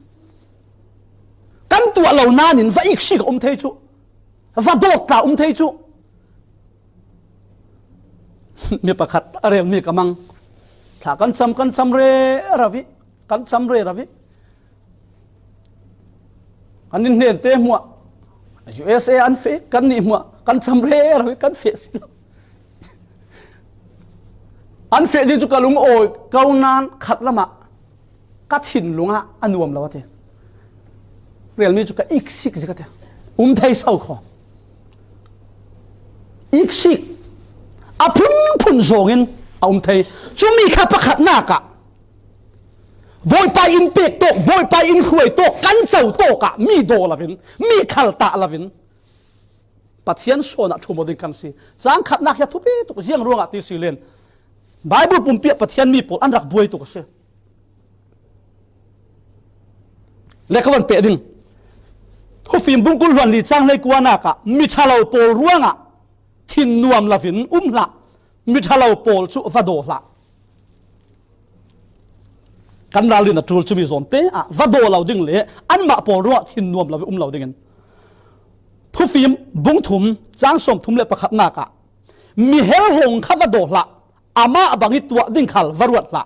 Kan tuah lo nanin va iksik a um thei cu. Va dawt tla um thei cu. Mi pakhat a relmi ka mang. Thla kan cam, kan cam rero i, kan cam rero i. Kan in hnen te hmuah, U S A an feh, kan nih hmuah kan cam rero i kan feh si lo. An feh ding cu ka lung awi ko nan khat lamah ka thinlung ah a nuam lo a ti. Relmi cu ka iksik zik a ti. Um thei so kho. Iksik a phunphun zawngin a um thei. Cumi kha pakhatnak ah Bawipa in pek tawk, Bawipa in hruai tawk, kan co tawkah mi daw lovin, mi khaltah lovin Pathian sawnah ṭhum aw ding kan si. Cang khatnak hi a thupi tuk, ziang ruangah ti si len, Bible pumpi ah Pathian mi pawl an rak buai tuk a si. Le ka van peh ding. Thufim bung kul hluan li cang hleikuanakah mi ṭhalo pawl ruangah thin nuam lovin um hlah, mi ṭhalo pawl cu va daw hlah. Kan ralrin a ṭul cumi zawnte ah va daw lo ding le anmah pawl ruangah thin nuam lovin um lo dingin. Thufim bung thum cang sawm thum le pakhatnak ah mi hel hlawng kha va daw hlah, amah bang ih tuah ding khal va ruat hlah.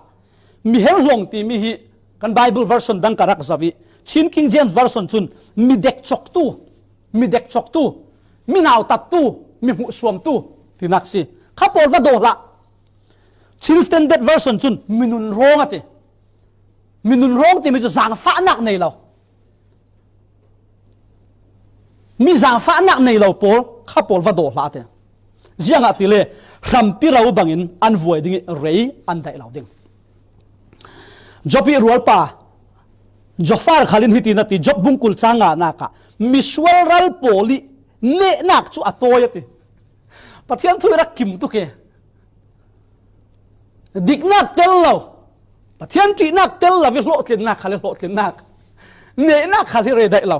Mi hel hlawng timi hi kan Bible version dang ka rak zoh ih, Chin King James Version cun mi dekcoktu, mi dekcoktu, mi nautattu, mi hmuhsuamtu tinak si. Kha pawl va daw hlah. Chin Standard Version cun mi nunrawng a ti. Mi nunrawng timi cu zaangfahnak nei lo, mi zaangfahnak nei lo pawl kha pawl va daw hlah a ti. Ziangahtile hrampi ro bangin an vuai ding ih rei an daih lo ding. Job ih rualpa Zophar khal in hiti na ti, Job bung kul cang nganak ah misual ral pawl ih nehnak cu a tawi a ti. Pathian thu ih rak kim tuk e. Diknak tel lo, Pathian ṭihnak tel lo ih hlawhtlinnak khal hi hlawhtlinnak, nehnak khal hi rei daih lo.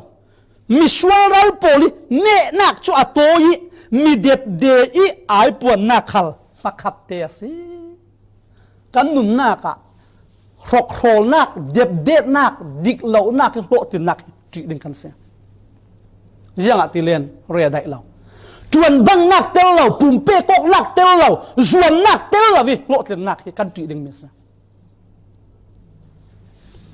Misual ral pawl ih nehnak cu a tawi ih mi depde ih aipuannak khal hmakhatte a si. Kan nunnak ah hrokhrawlnak, depdetnak, diklonak ih hlawhtlinnak hi ṭih ding kan si. Ziangahtile rei a daih lo. Ṭuanbangnak tel lo, pumpek awknak tel lo, zuamnak tel lo ih hlawhtlinnak hi kan ṭih dingmi a si.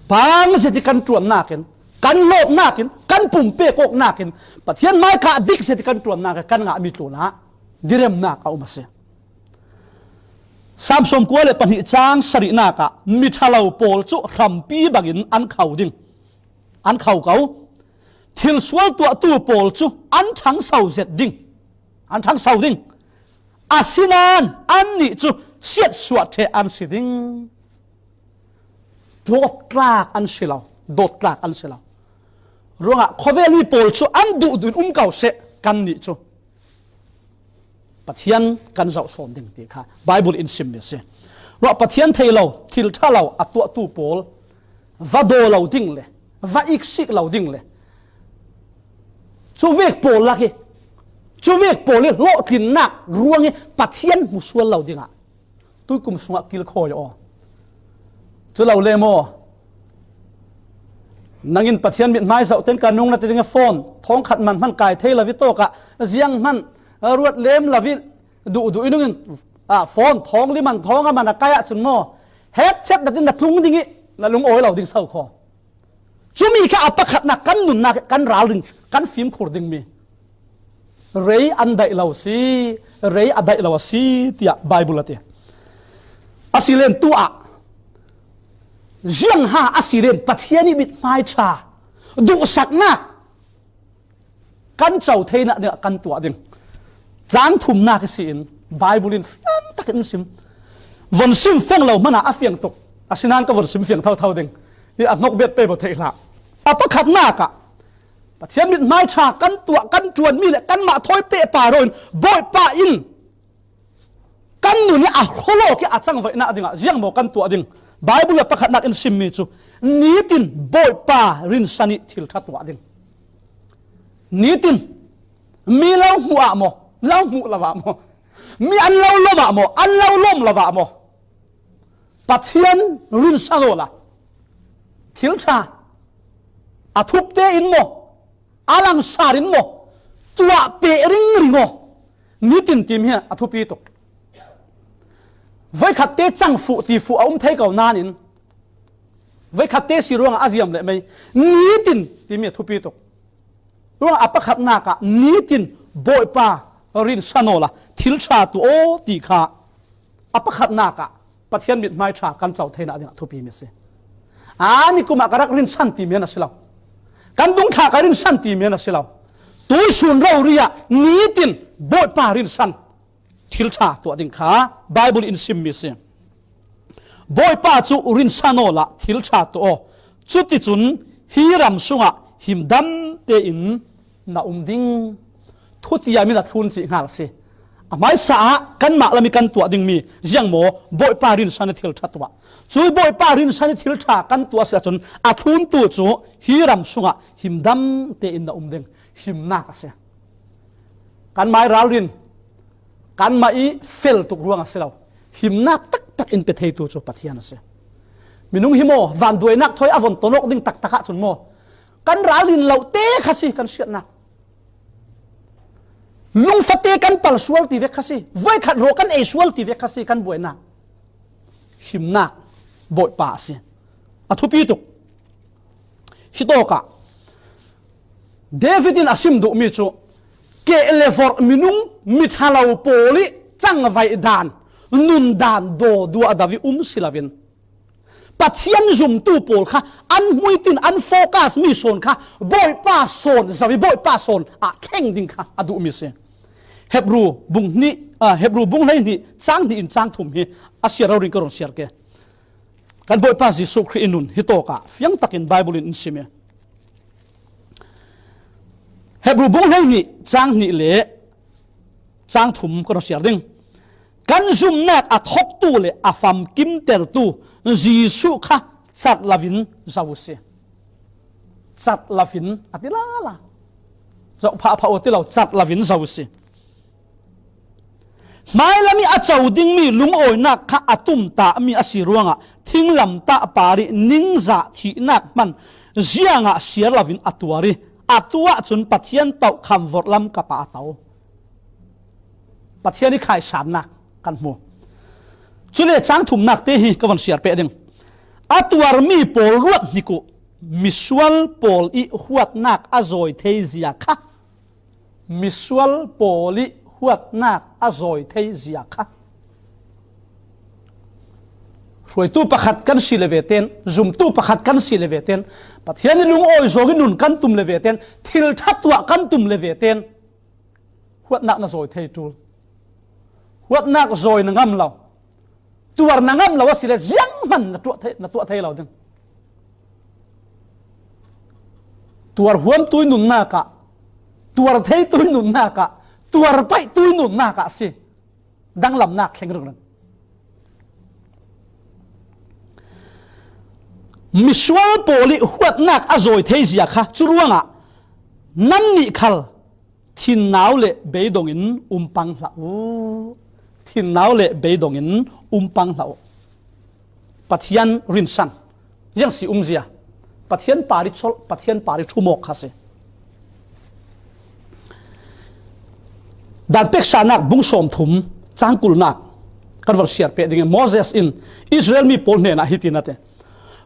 Pang zet ih kan ṭuannak in, kan lawpnak in, kan pumpek awknak in, Pathian hmaikha dik zet ih kan ṭuannak in kan ngahmi tlunah diremnak a um a si. Sam sawmkua le pahnih cang sarihnak ah mi ṭhalo pawl cu hrampi bangin an kho ding, an kho ko. Thil sual tuahtu pawl cu an ṭhangso zet ding, an ṭhangso ding. Asinain annih cu siatsuah ṭheh an si ding. Dawttlak an si lo, dawttlak an si lo. Ruangah khawvelmi pawl cu an duhduh in um ko seh, kannih cu Pathian kan zoh sawn ding ti kha Bible in simmi a si. Ruah Pathian thei lo, thil ṭha lo a tuahtu pawl va daw lo ding le va iksik lo ding le cuvek pawl lak ih, cuvek pawl ih hlawhtlinnak ruang ih Pathian hmusual lo dingah tuikum sungah kilkhawi aw. Cu lo le maw? Nangin Pathian mithmai zoh ten ka nung na ti ding ih phone thawngkhat man hman kai thei lo ih tawkah ziang hman ruat lem lo ih duhduh ih nungin, ah, phone thawng li man thawng a man a kai ahcun maw, hetchet na tin na tlung ding ih na lungawi lo ding so khaw. Cumi kha a pakhatnak kan nunnak kan ralring kan fimkhur dingmi rei an daih lo si, rei a daih lo a si, tiah Bible a ti. Asilen tu ah ziangha asilen Pathian ih mithmai ṭha duhsaknak kan co theinak dingah kan tuah ding. Cang thumnak ihsin Bible in fiang takin in sim. Von sim fiang lo hmanah a fiang tuk. Asinain ka von sim fiang thotho ding. Hi a hnok bet pei bo theih hlah. A pakhatnak ah Pathian mithmai ṭha kan tuah, kan ṭuanmi le kanmah thawi pehpar in Bawipa in kan nun ih a khualawk ih a cangvaihnak dingah ziangmaw kan tuah ding. Bible a pakhatnak in simmi cu nitin Bawipa rinsan ih thil ṭha tuah ding. Nitin mi lo hmuh ah maw, lo hmuh lo ah maw, mi an lo lawm ah maw, an lo lawm lo ah maw, Pathian rinsan awla thil ṭha a thupte in maw, a langsar in maw, tuah peh ringring aw. Nitin timi hi a thupi tuk. Voikhatte cang fuh ti fuh a um thei ko nain voikhatte si ruangah a ziam leh mei. Nitin timi a thupi tuk. Ruangah a pakhatnak ah nitin Bawipa rinsan awla thil ṭha tuah aw ti kha a pakhatnak ah Pathian mithmai ṭha kan co theinak dingah thupimi a si. Aa, nikum ah ka rak rinsan timi a si lo. Kan dungthla ka rinsan timi a si lo. Tuihsun rori ah nitin Bawipa rinsan thil ṭha tuah ding kha Bible in simmi a si. Bawipa cu rinsan awla thil ṭha tuah aw. Cuticun hi ram sungah himdam tein na um ding. Thutiam in a thlun cih hngal a si. A hmaisa ah kanmah lam i kan tuah dingmi ziang maw? Bawipa rinsan i thil ṭha tuah. Cu Bawipa rinsan i thil ṭha kan tuah si ahcun a thluntu cu hi ram sungah himdam tein na um ding. Himnak a si. Kanmah i ralrin, kanmah i fel tuk ruang a si lo. Himnak taktak in pe theitu cu Pathian a si. Minung hi maw, vanduainak thawi a von tonawk ding taktak ahcun maw, kan ralrin lo te kha si kan siatnak. Lungfate kan pal sual ti vek kha si, voikhat rawh kan ei sual ti vek kha si kan buainak. Himnak Bawipa a si. A thupi tuk. Hitawkah David in a sim duhmi cu keh le vorh minung miṭhalo pawl i cangvaih dan, nun dan, dawduah do i um si loin Pathian zumtu pawl kha an hmuitin an focus mi sawn kha Bawipa sawn, zo i Bawipa sawn ah thleng ding kha a duhmi si. Hebru bung hnih, ah, Hebru bung hleihnih cang hnih in cang thum hi a siar rori in ka run siar ke. Kan Bawipa Jesuh Khrih i nun hitawkah fiang takin Bible in in sim i. Hebru bung hleihnih cang hnih le cang thum ka run siar ding. Kan zumnak a thoktu le a famkimtertu Jesuh kha cat loin zo u si. Cat loin a ti lala. Zoh phah phah u ti lo, cat loin zo u si. Hmailam i a co dingmi lungawinak kha a tumtahmi a si ruangah thinglamtah par i ningzah thihnak hman ziangah siar loin a tuar i a tu ahcun Pathian tohkham vorhlam kap ah a to. Pathian i khaisannak kan hmu. Cule cang thumnak te hi ka von siar peh ding. A tuarmi pawl ruat hnik uh, misual pawl i huatnak a zawi thei zia kha. Misual pawl i huatnak a zawi thei zia kha. Hruaitu pakhat kan si le ve ten, zumtu pakhat kan si le ve ten, Pathian i lungawi zong i nun kan tum le ve ten, thil ṭha tuah kan tum le ve ten, huatnak na zawi thei ṭul. Huatnak zawi na ngam lo. Tuar na ngam lo a si le zianghman na tuah thei, na tuah thei lo ding. Tuar huamtu i nunnak ah, tuar theitu i nunnak ah, tuar paihtu i nunnak ah a si. Danglamnak thleng ringring. Misual pawl i huatnak a zawi thei zia kha cu ruangah nannih khal thinnau le beidong in um pang hlah u. Thinnau le beidong in um pang hlah u. Pathian rinsan. Ziang si umzia. Pathian par i colh, Pathian par i ṭhumawk kha si. Dan peksanak bung sawmthum cangkulnak kan van siar peh ding i Moses in Israel mi pawl hnenah hitin a ti.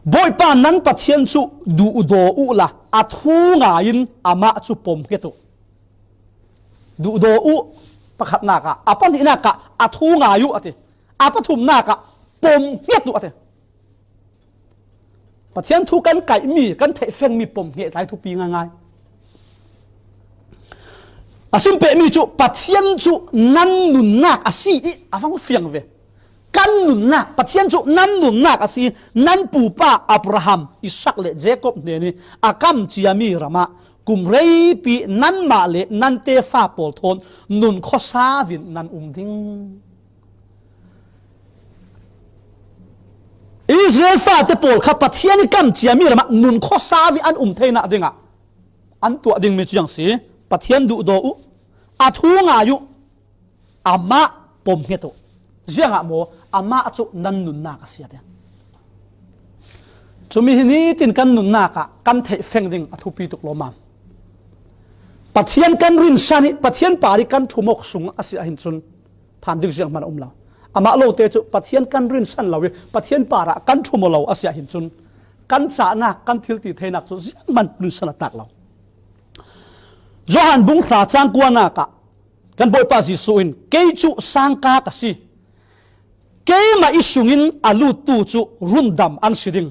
Bawipa nan Pathian cu duhdaw uhla a thu ngai in amah cu pom hnget uh. Duhdaw uh pakhatnak ah, a pahnihnak ah a thu ngai uh a ti. A pathumnak ah pom hnget uh a ti. Pathian thu kan kaihmi, kan theihfengmi pom hnget lai thupi ngaingai. A sim pehmi cu Pathian cu nan nunnak a si i a vang fiang ve. Kan nunnak, Pathian cu nan nunnak a si, nan pupa Abraham, Isak le Jacob hnen i a kam ciami ramah kum reipi nanmah le nan tefa pawl thawn nun khuasau in nan um ding. Israel fate pawl kha Pathian i kam ciami ramah nun khuasau in an um theinak dingah an tuah dingmi cu ziang si, Pathian duhdaw uh, a thu ngai uh, amah pom hnget uh. Ziangah maw, amah cu nan nunnak a si a ti. Cumi hi nitin kan nunnak ah kan theihfeng ding a thupi tuk lawmmam. Pathian kan rinsan i Pathian par i kan ṭhumawk sung a si ahhin cun phan ding zianghman a um lo. Amah lo te cu Pathian kan rinsan lo i Pathian par ah kan ṭhum lo a si ahhin cun kan cahnak, kan thil ti theinak cu zianghman rinsan a tak lo. Johan bung hra cang kuanak ah kan Bawipa Jesuh in, "Kei cu sangka ka si. Keimah i sungin a luttu cu rundam an si ding.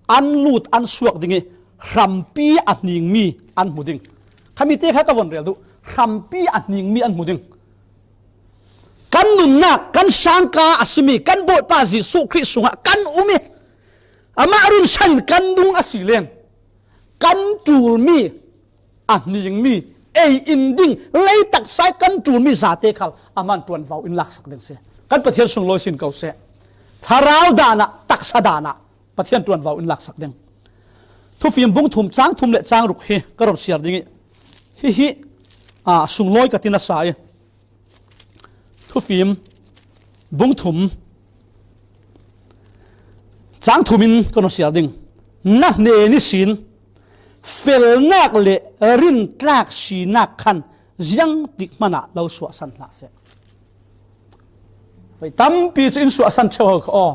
An lut an suak ding i hrampi a hningmi an hmu ding." Khami te kha ka von rel duh. Hrampi a hningmi an hmu ding. Kan nunnak, kan sangka a simi kan Bawipa Jesuh Khrih sungah kan um i, amah runsan in kan nung a si len, kan ṭul mi, a hning mi, ei in ding, lei taksa i kan ṭul mi zate khal amah in ṭuanvo in laksak ding si. Kan Pathian sunglawi sin ko seh. Thlarau dan ah, taksa dan ah Pathian ṭuanvo in laksak ding. Thufim bung thum, cang thum le cang ruk hi ka run siar ding i, hihi, a, sunglawi ka ti nasa i. Thufim bung thum, cang thum in ka run siar ding. Na hnen ihsin felnak le rintlak sinak khan ziangtik hmanah lo suahsan hlah seh. Hei, tampi cu in suahsan ṭheu ho kha aw.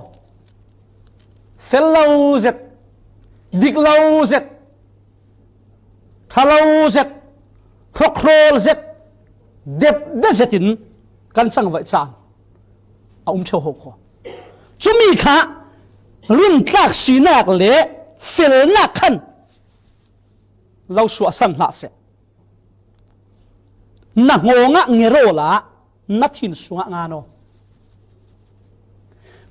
Fel lo zet, dik lo zet, ṭha lo zet, hrokhrawl zet, depde zet in kan cangvaih caan a um ṭheu ho kha. Cumi kha rintlak sinak le felnak khan lo suahsan hlah seh. Na hngawng ah ngerh awla na thin sungah ngan aw.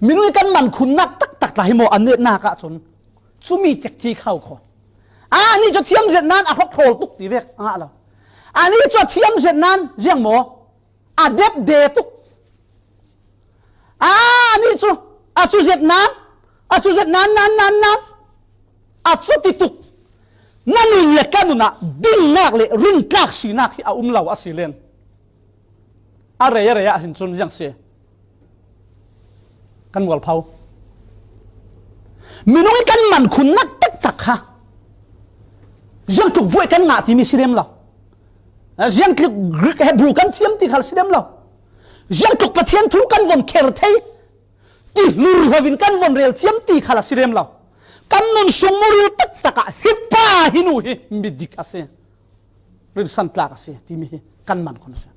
Minung i kan man khunnak taktak tla hi maw, a netnak ahcun cumi cekci kha uh kha. Anih cu a thiam zet nan a hrokhrawl tuk ti vek a ngah lo. Anih cu a thiam zet nan ziang maw, a depde tuk. Anih cu a cu zet nan, a cu zet nan, nan, nan, nan, a cu ti tuk. Na nun le ka nun ah dingnak le rintlak sinak hi a um lo a si len, a rei a rei ah hin cun ziang si. Kan mualpho. Minung i kan man khunnak taktak kha ziangtluk buai kan ngah timi si lem lo. Ziangtluk Greek, Hebrew kan thiam ti khal si lem lo. Ziangtluk Pathian thu kan von kher thei, ti hlur hlo in kan von rel thiam ti khal a si lem lo. Kan nun sung muril taktak ah hi pa hi nu hi mi dik a si. Rinsan tlak a si timi hi kan man khun a si.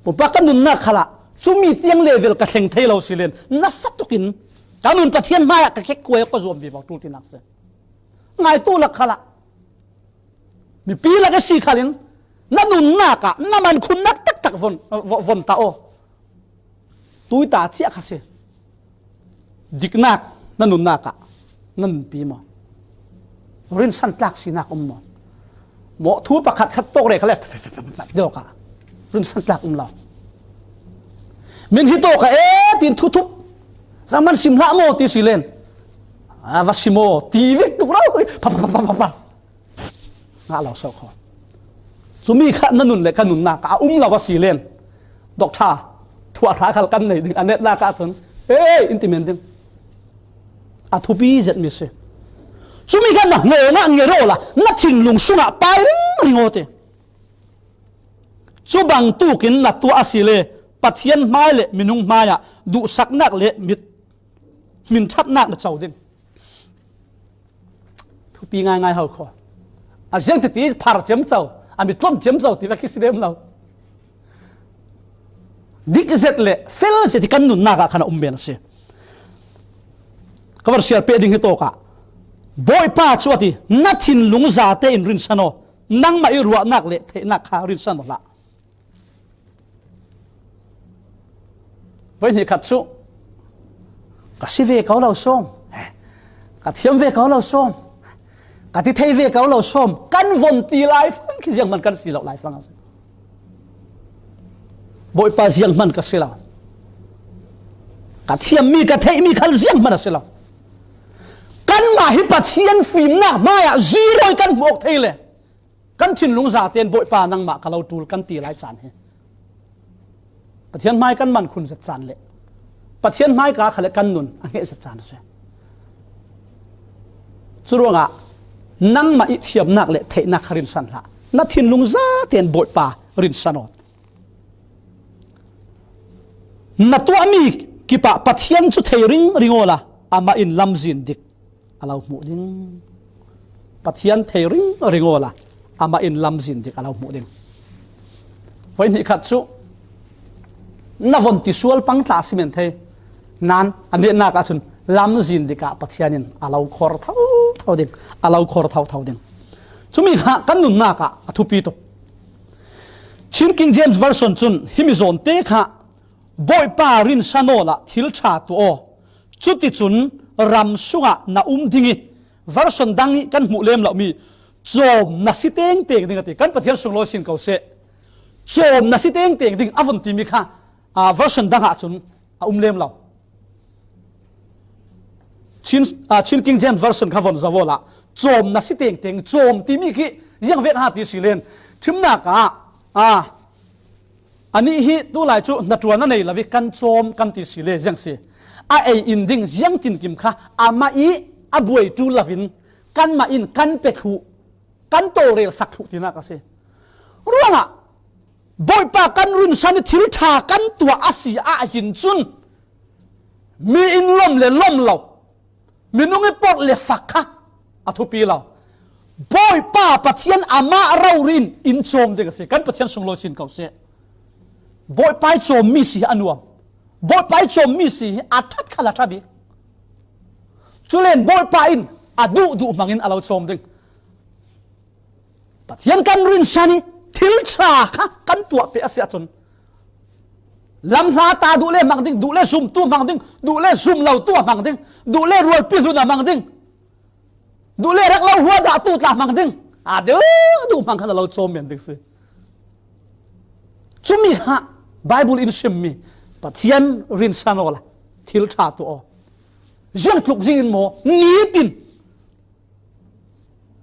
Pupa kan nunnak khal ah cumi tiang level ka thleng thei lo si len, nasa tukin ka nun Pathian hmai ah ka kek kuai ka zuam vivo tul tinak si. Ngaitu lak khal ah, mipi lak a si khal in na nunnak ah na man khunnak taktak von, von, von ta aw. Tui ta ciah kha si. Diknak na nunnak ah na nunpi maw? Rinsan tlak sinak um maw? Maw thu pakhat khat tawk reh kha le dawk ah rinsan tlak um lo. Min hi tawk ah e tin thu thup, zangman sim hlah maw ti si len, a va sim aw ti vek tuk ro. Pa, pa, pa, pa, pa, pa. Ngah lo so kho. Cumi kha na nun le ka nunnak ah a um lo a si len, doctor thu a hra khal kan nei ding a netnak ahcun, "Hei," in ti men ding. A thupi zet mi si. Cumi kha na hngawng ah ngerh awla na thinlung sungah pai ringring aw ti. Cu bang tukin na tuah a si le Pathian hmai le minung hmai ah duhsaknak le mit, hminṭhatnak na co ding. Thupi ngaingai ho kho. A ziang tete phar ciamco, a mi tlom ciamco ti vek hi si lem lo. Dik zet le fel zet hi kan nunnak ah khan a um men a si. Ka va siar peh ding hi tawk ah, Bawipa cu a ti, na thinlung zate in rinsan aw, nangmah i ruahnak le theihnak kha rinsan aw hlah. Voi hnih khat cu, ka si ve ko lo sawm, ka thiam ve ko lo sawm, ka ti thei ve ko lo sawm, kan von ti lai fang khi zianghman kan si lo lai fang a si. Bawipa zianghman ka si lo. Ka thiammi, ka theihmi khal zianghman a si lo. Kanmah hi Pathian fimnak hmaiah zero i kan hmuh awk thei le, kan thinlung zaten, "Bawipa, nangmah ka lo ṭul," kan ti lai caan hi Pathian hmai kan man khun zet caan le Pathian hmai ka kha le kan nun a hneh zet caan a si. Curuangah nangmah i thiamnak le theihnak kha rinsan hlah. Na thinlung zaten Bawipa rinsan aw. Na tuahmi kipah Pathian cu thei ringring awla amah in lamzin dik a lo hmuh ding. Pathian thei ringring awla amah in lamzin dik a lo hmuh ding. Voi hnih khat cu na von ti sual pang tla a si men thei. Nan a netnak ahcun lamzin dik ah Pathian in a lo khor thotho ding, a lo khor thotho ding. Cumi kha kan nunnak ah a thupi tuk. King James Version cun himi zawnte kha Bawipa rinsan awla thil ṭha tuah aw. Cuticun ram sungah na um ding i, version dang i kan hmuh lem lohmi cawm na si tengteng ding a ti. Kan Pathian sunglawi sin ko seh. Cawm na si tengteng ding a vun timi kha, aa, version dang ahcun a um lem lo. Chin, aa, Chin King James Version kha von zoh awla cawm na si tengteng, cawm timi khi ziang vek ha ti si len. Ṭhimnak ah, aa, anih hi tulai cu hnaṭuan a nei lo i kan cawm kan ti si le ziang si. A ei in ding ziang tinkim kha amah i a buai ṭul lo in kanmah in kan pe thluh, kan tawlrel sak thluh tinak a si. Ruangah Bawipa kan rinsan i thil ṭha kan tuah a si ahhin cun mi in lawm le lawm lo, minung i porh le fak kha a thupi lo. Bawipa Pathian amah rori in in cawm ding a si. Kan Pathian sunglawi sin ko seh. Bawipa i cawmmi si hi a nuam. Bawipa i cawmmi si hi a ṭhat khal a ṭha bik. Culen Bawipa in a duh duh hmangin a lo cawm ding. Pathian kan rinsan i thil ṭha kha kan tuah peh a si ahcun, lam hla ta duh le hmang ding, duh le zumtu hmang ding, duh le zum lotu a hmang ding, duh le rualpi hlun a hmang ding, duh le rak lo hua dahtu tla hmang ding, a duh duh hmang khan a lo cawm men ding si. Cumi kha Bible in simmi Pathian rinsan awla thil ṭha tuah aw. Ziang tluk zing in maw? Nitin.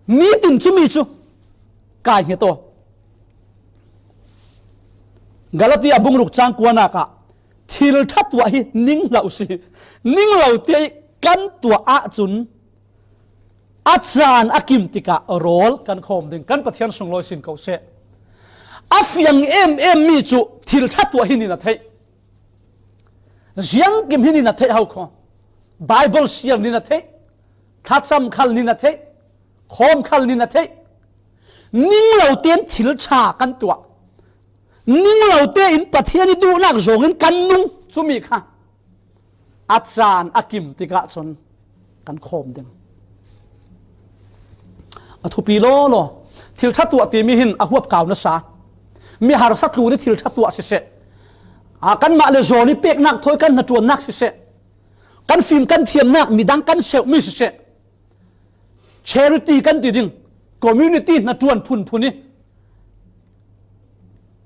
Nitin cumi cu kai hnget aw. Galatia bungruk cang kuanak ah thil ṭha tuah hi ning lo si. Ning lo te i kan tuah ahcun a caan a kim tikah rawl kan khawm ding. Kan Pathian sunglawi sin ko seh. A fiang em em mi cu thil ṭha tuah hi nin a theih. Ziangkim hi nin a theih ho kho. Bible siar nin a theih. Thlacam khal nin a theih. Khawm khal nin a theih. Ning lo tein thil ṭha kan tuah. Ning lo tein Pathian i duhnak zawngin kan nung cumi kha a caan a kim tikah cun kan khawm ding. A thupi lawlaw. Thil ṭha tuah timi hin a huap kau nasa. Mi harsa tlun i thil ṭha tuah siseh, a, kanmah le zawn i peknak thawi kan hnaṭuannak siseh, kan fim kan thiamnak midang kan seuhmi siseh, charity kan ti ding, community hnaṭuan phunphun i,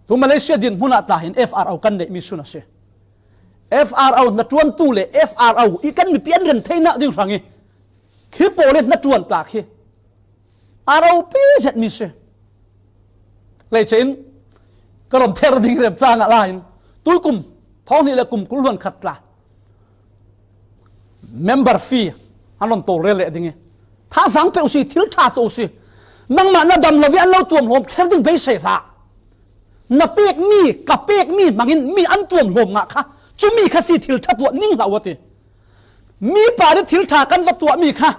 tu Malaysia dinhmun ah tla hin F R O kan neihmi sun a si. F R O hnaṭuantu le F R O i kan mipi an ren theinak ding hrang i, khi pawl i hnaṭuan tla khi a ropi zetmi si. Leice in ka lawm ther ding remcang ah la in tuikum thawng hnih le kum kul hluan khat tla member fee an rawn tawlrel leh ding i, thazaang peuh u si, thil ṭha tuah u si. Nangmah na dam lo i an lo tuamhlawm kher ding beisei hlah. Na pekmi, ka pekmi hmangin mi an tuamhlawm ngah kha, cumi kha si thil ṭha tuah ning hlah u a ti. Mi par i thil ṭha kan va tuahmi kha,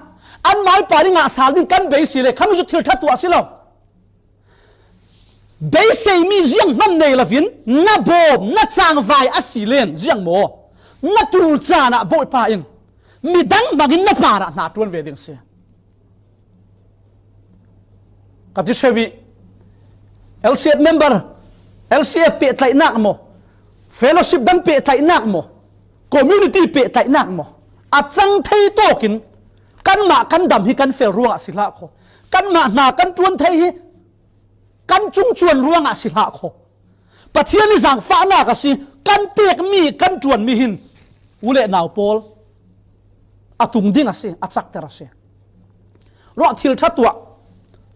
anmai par i ngah sal ding kan beisei le, khami cu thil ṭha tuah a si lo. Beiseimi zianghman nei lovin na bawm, na cangvai a si len ziang maw? Na tul caan ah Bawipa in midang hmangin na parah hna ṭuan ve ding si. Ka ti ṭheu i, L C F member, L C F pehtlaihnak maw, fellowship dang pehtlaihnak maw, community pehtlaihnak maw, a cang thei tawkin kanmah kan dam hi kan fel ruangah si hlah kho. Kanmah hna kan ṭuan thei hi kan cungcuan ruangah si hlah kho. Pathian i zaangfahnak a si, kan pekmi, kan ṭuanmi hin u le nau pawl a tung ding a si, a cakter a si. Ruah thil ṭha tuah,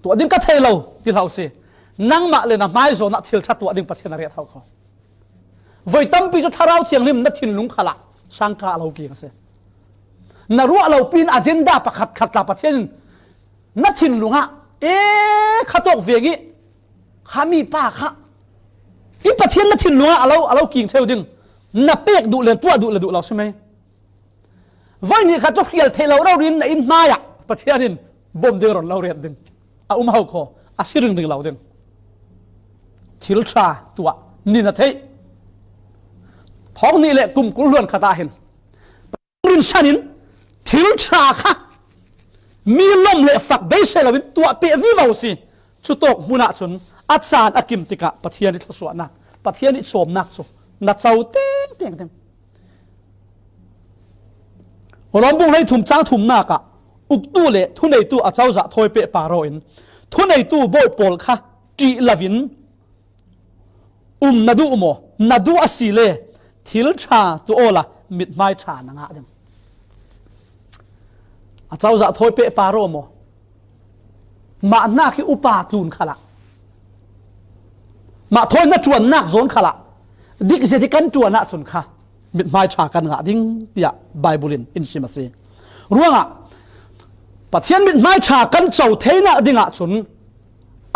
tuah ding ka thei lo, ti hlah u si. Nangmah le na hmaizawn ah thil ṭha tuah ding Pathian a riat hau kho. Voi tampi cu Thlarau Thianghlim na thinlung khalah sangka a lo kik a si. Na ruah lo pin agenda pakhat khat tla Pathian in na thinlung ah e khatawk veng i, khami pa kha i Pathian na thinlung ah a lo, a lo king theu ding. Na pek duh le tuah duh le duh lo si mai. Voi nih kha cu hrial theih lo rori in na inn hmai ah Pathian in bawm ding rawn lo riat ding a um ho kho, a si ringring lo ding. Thil ṭha tuah nin a theih. Thawng hnih le kum kul hluan khat ah hin rinsan in thil ṭha kha mi lawm le fak beisei loin tuah peh vivo si. Cutawk hmun ah cun a caan a kim tikah Pathian i thluasuahnak, Pathian i sawmnak cu na co tengteng ding. Rom bung hleithum cang thumnak ah uktu le thuneitu acozah thawi pehpar aw in thuneitu bawi pawl kha ṭih loin um na duh maw? Na duh a si le thil ṭha tuah awla mithmai ṭha na ngah ding. Acozah thawi pehpar aw maw? Mah hnak hi upa tlun khalah, mah thawi na ṭuannak zawn khalah dik zet hi kan ṭuan ahcun kha mithmai ṭha kan ngah ding, tiah Baibal in in sim a si. Ruangah Pathian mithmai ṭha kan co theinak dingah cun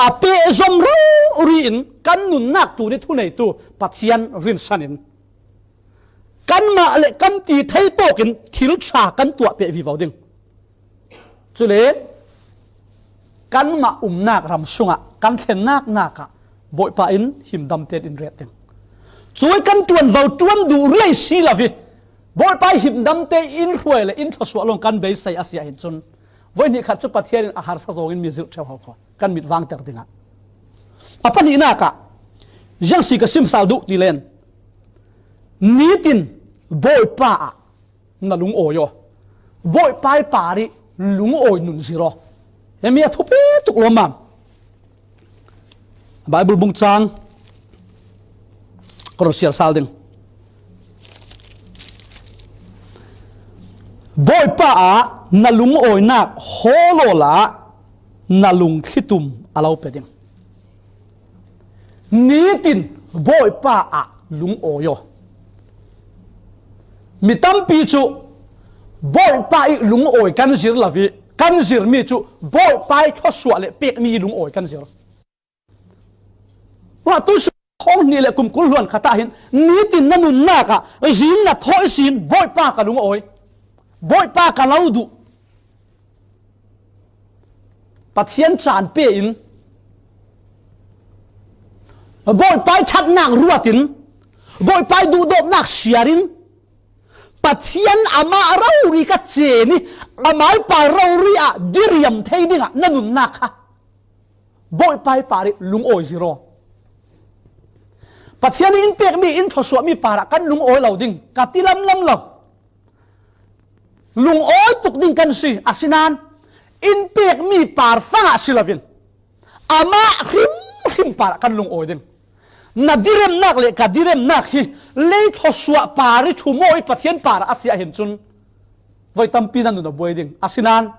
a pehzom rori in kan nunnak tlun i thuneitu Pathian rinsan in kanmah le kan ti thei tawkin thil ṭha kan tuah peh vivo ding. Cule kanmah umnak ram sungah kan thlennak nakah Bawipa in himdam tein in ret ding. Cui kan ṭuanvo ṭuan duh riai si lo i Bawipa i himdam te in hruai le in thluasuah lawng kan beisei a si ahhin cun voihnih khat cu Pathian in a harsa zawngin mi zirh ṭheo ho kho kan mit vangter dingah. A pahnihnak ah ziang si ka sim sal duh ti len nitin Bawipa ah na lungawi aw. Bawipa i par i lungawi nun zir aw. Hemi a thupi tuk lawmmam. Baibal bung cang ka run siar sal ding. Bawipa ah na lungawinak hawl awla na lungthlitum a lo pe ding. Nitin Bawipa ah lungawi aw. Mi tampi cu Bawipa i lungawi kan zir lo i kan zirmi cu Bawipa i thluasuah le pekmi i lungawi kan zir. Ruah tu su thong hnih le kum kul hluan khat ah hin nitin na nunnak ah zing na thawi sin Bawipa ka lungawi, Bawipa ka lo duh. Pathian caan pe in Bawipa i ṭhatnak ruat in Bawipa i duhdawtnak siar in Pathian amah rori ka cen i amah i par rori ah diriam thei dingah na nunnak kha Bawipa i par i lungawi zir aw. Pathian i in pekmi in thluasuahmi parah kan lungawi lo ding ka ti lamlam lo. Lungawi tuk ding kan si, asinain in pekmi par fangah si loin amah hrimhrim parah kan lungawi ding. Na diremnak le ka diremnak hi lei thluasuah par i ṭhum aw i Pathian parah a si ahhin cun voi tampi na nun a buai ding. Asinain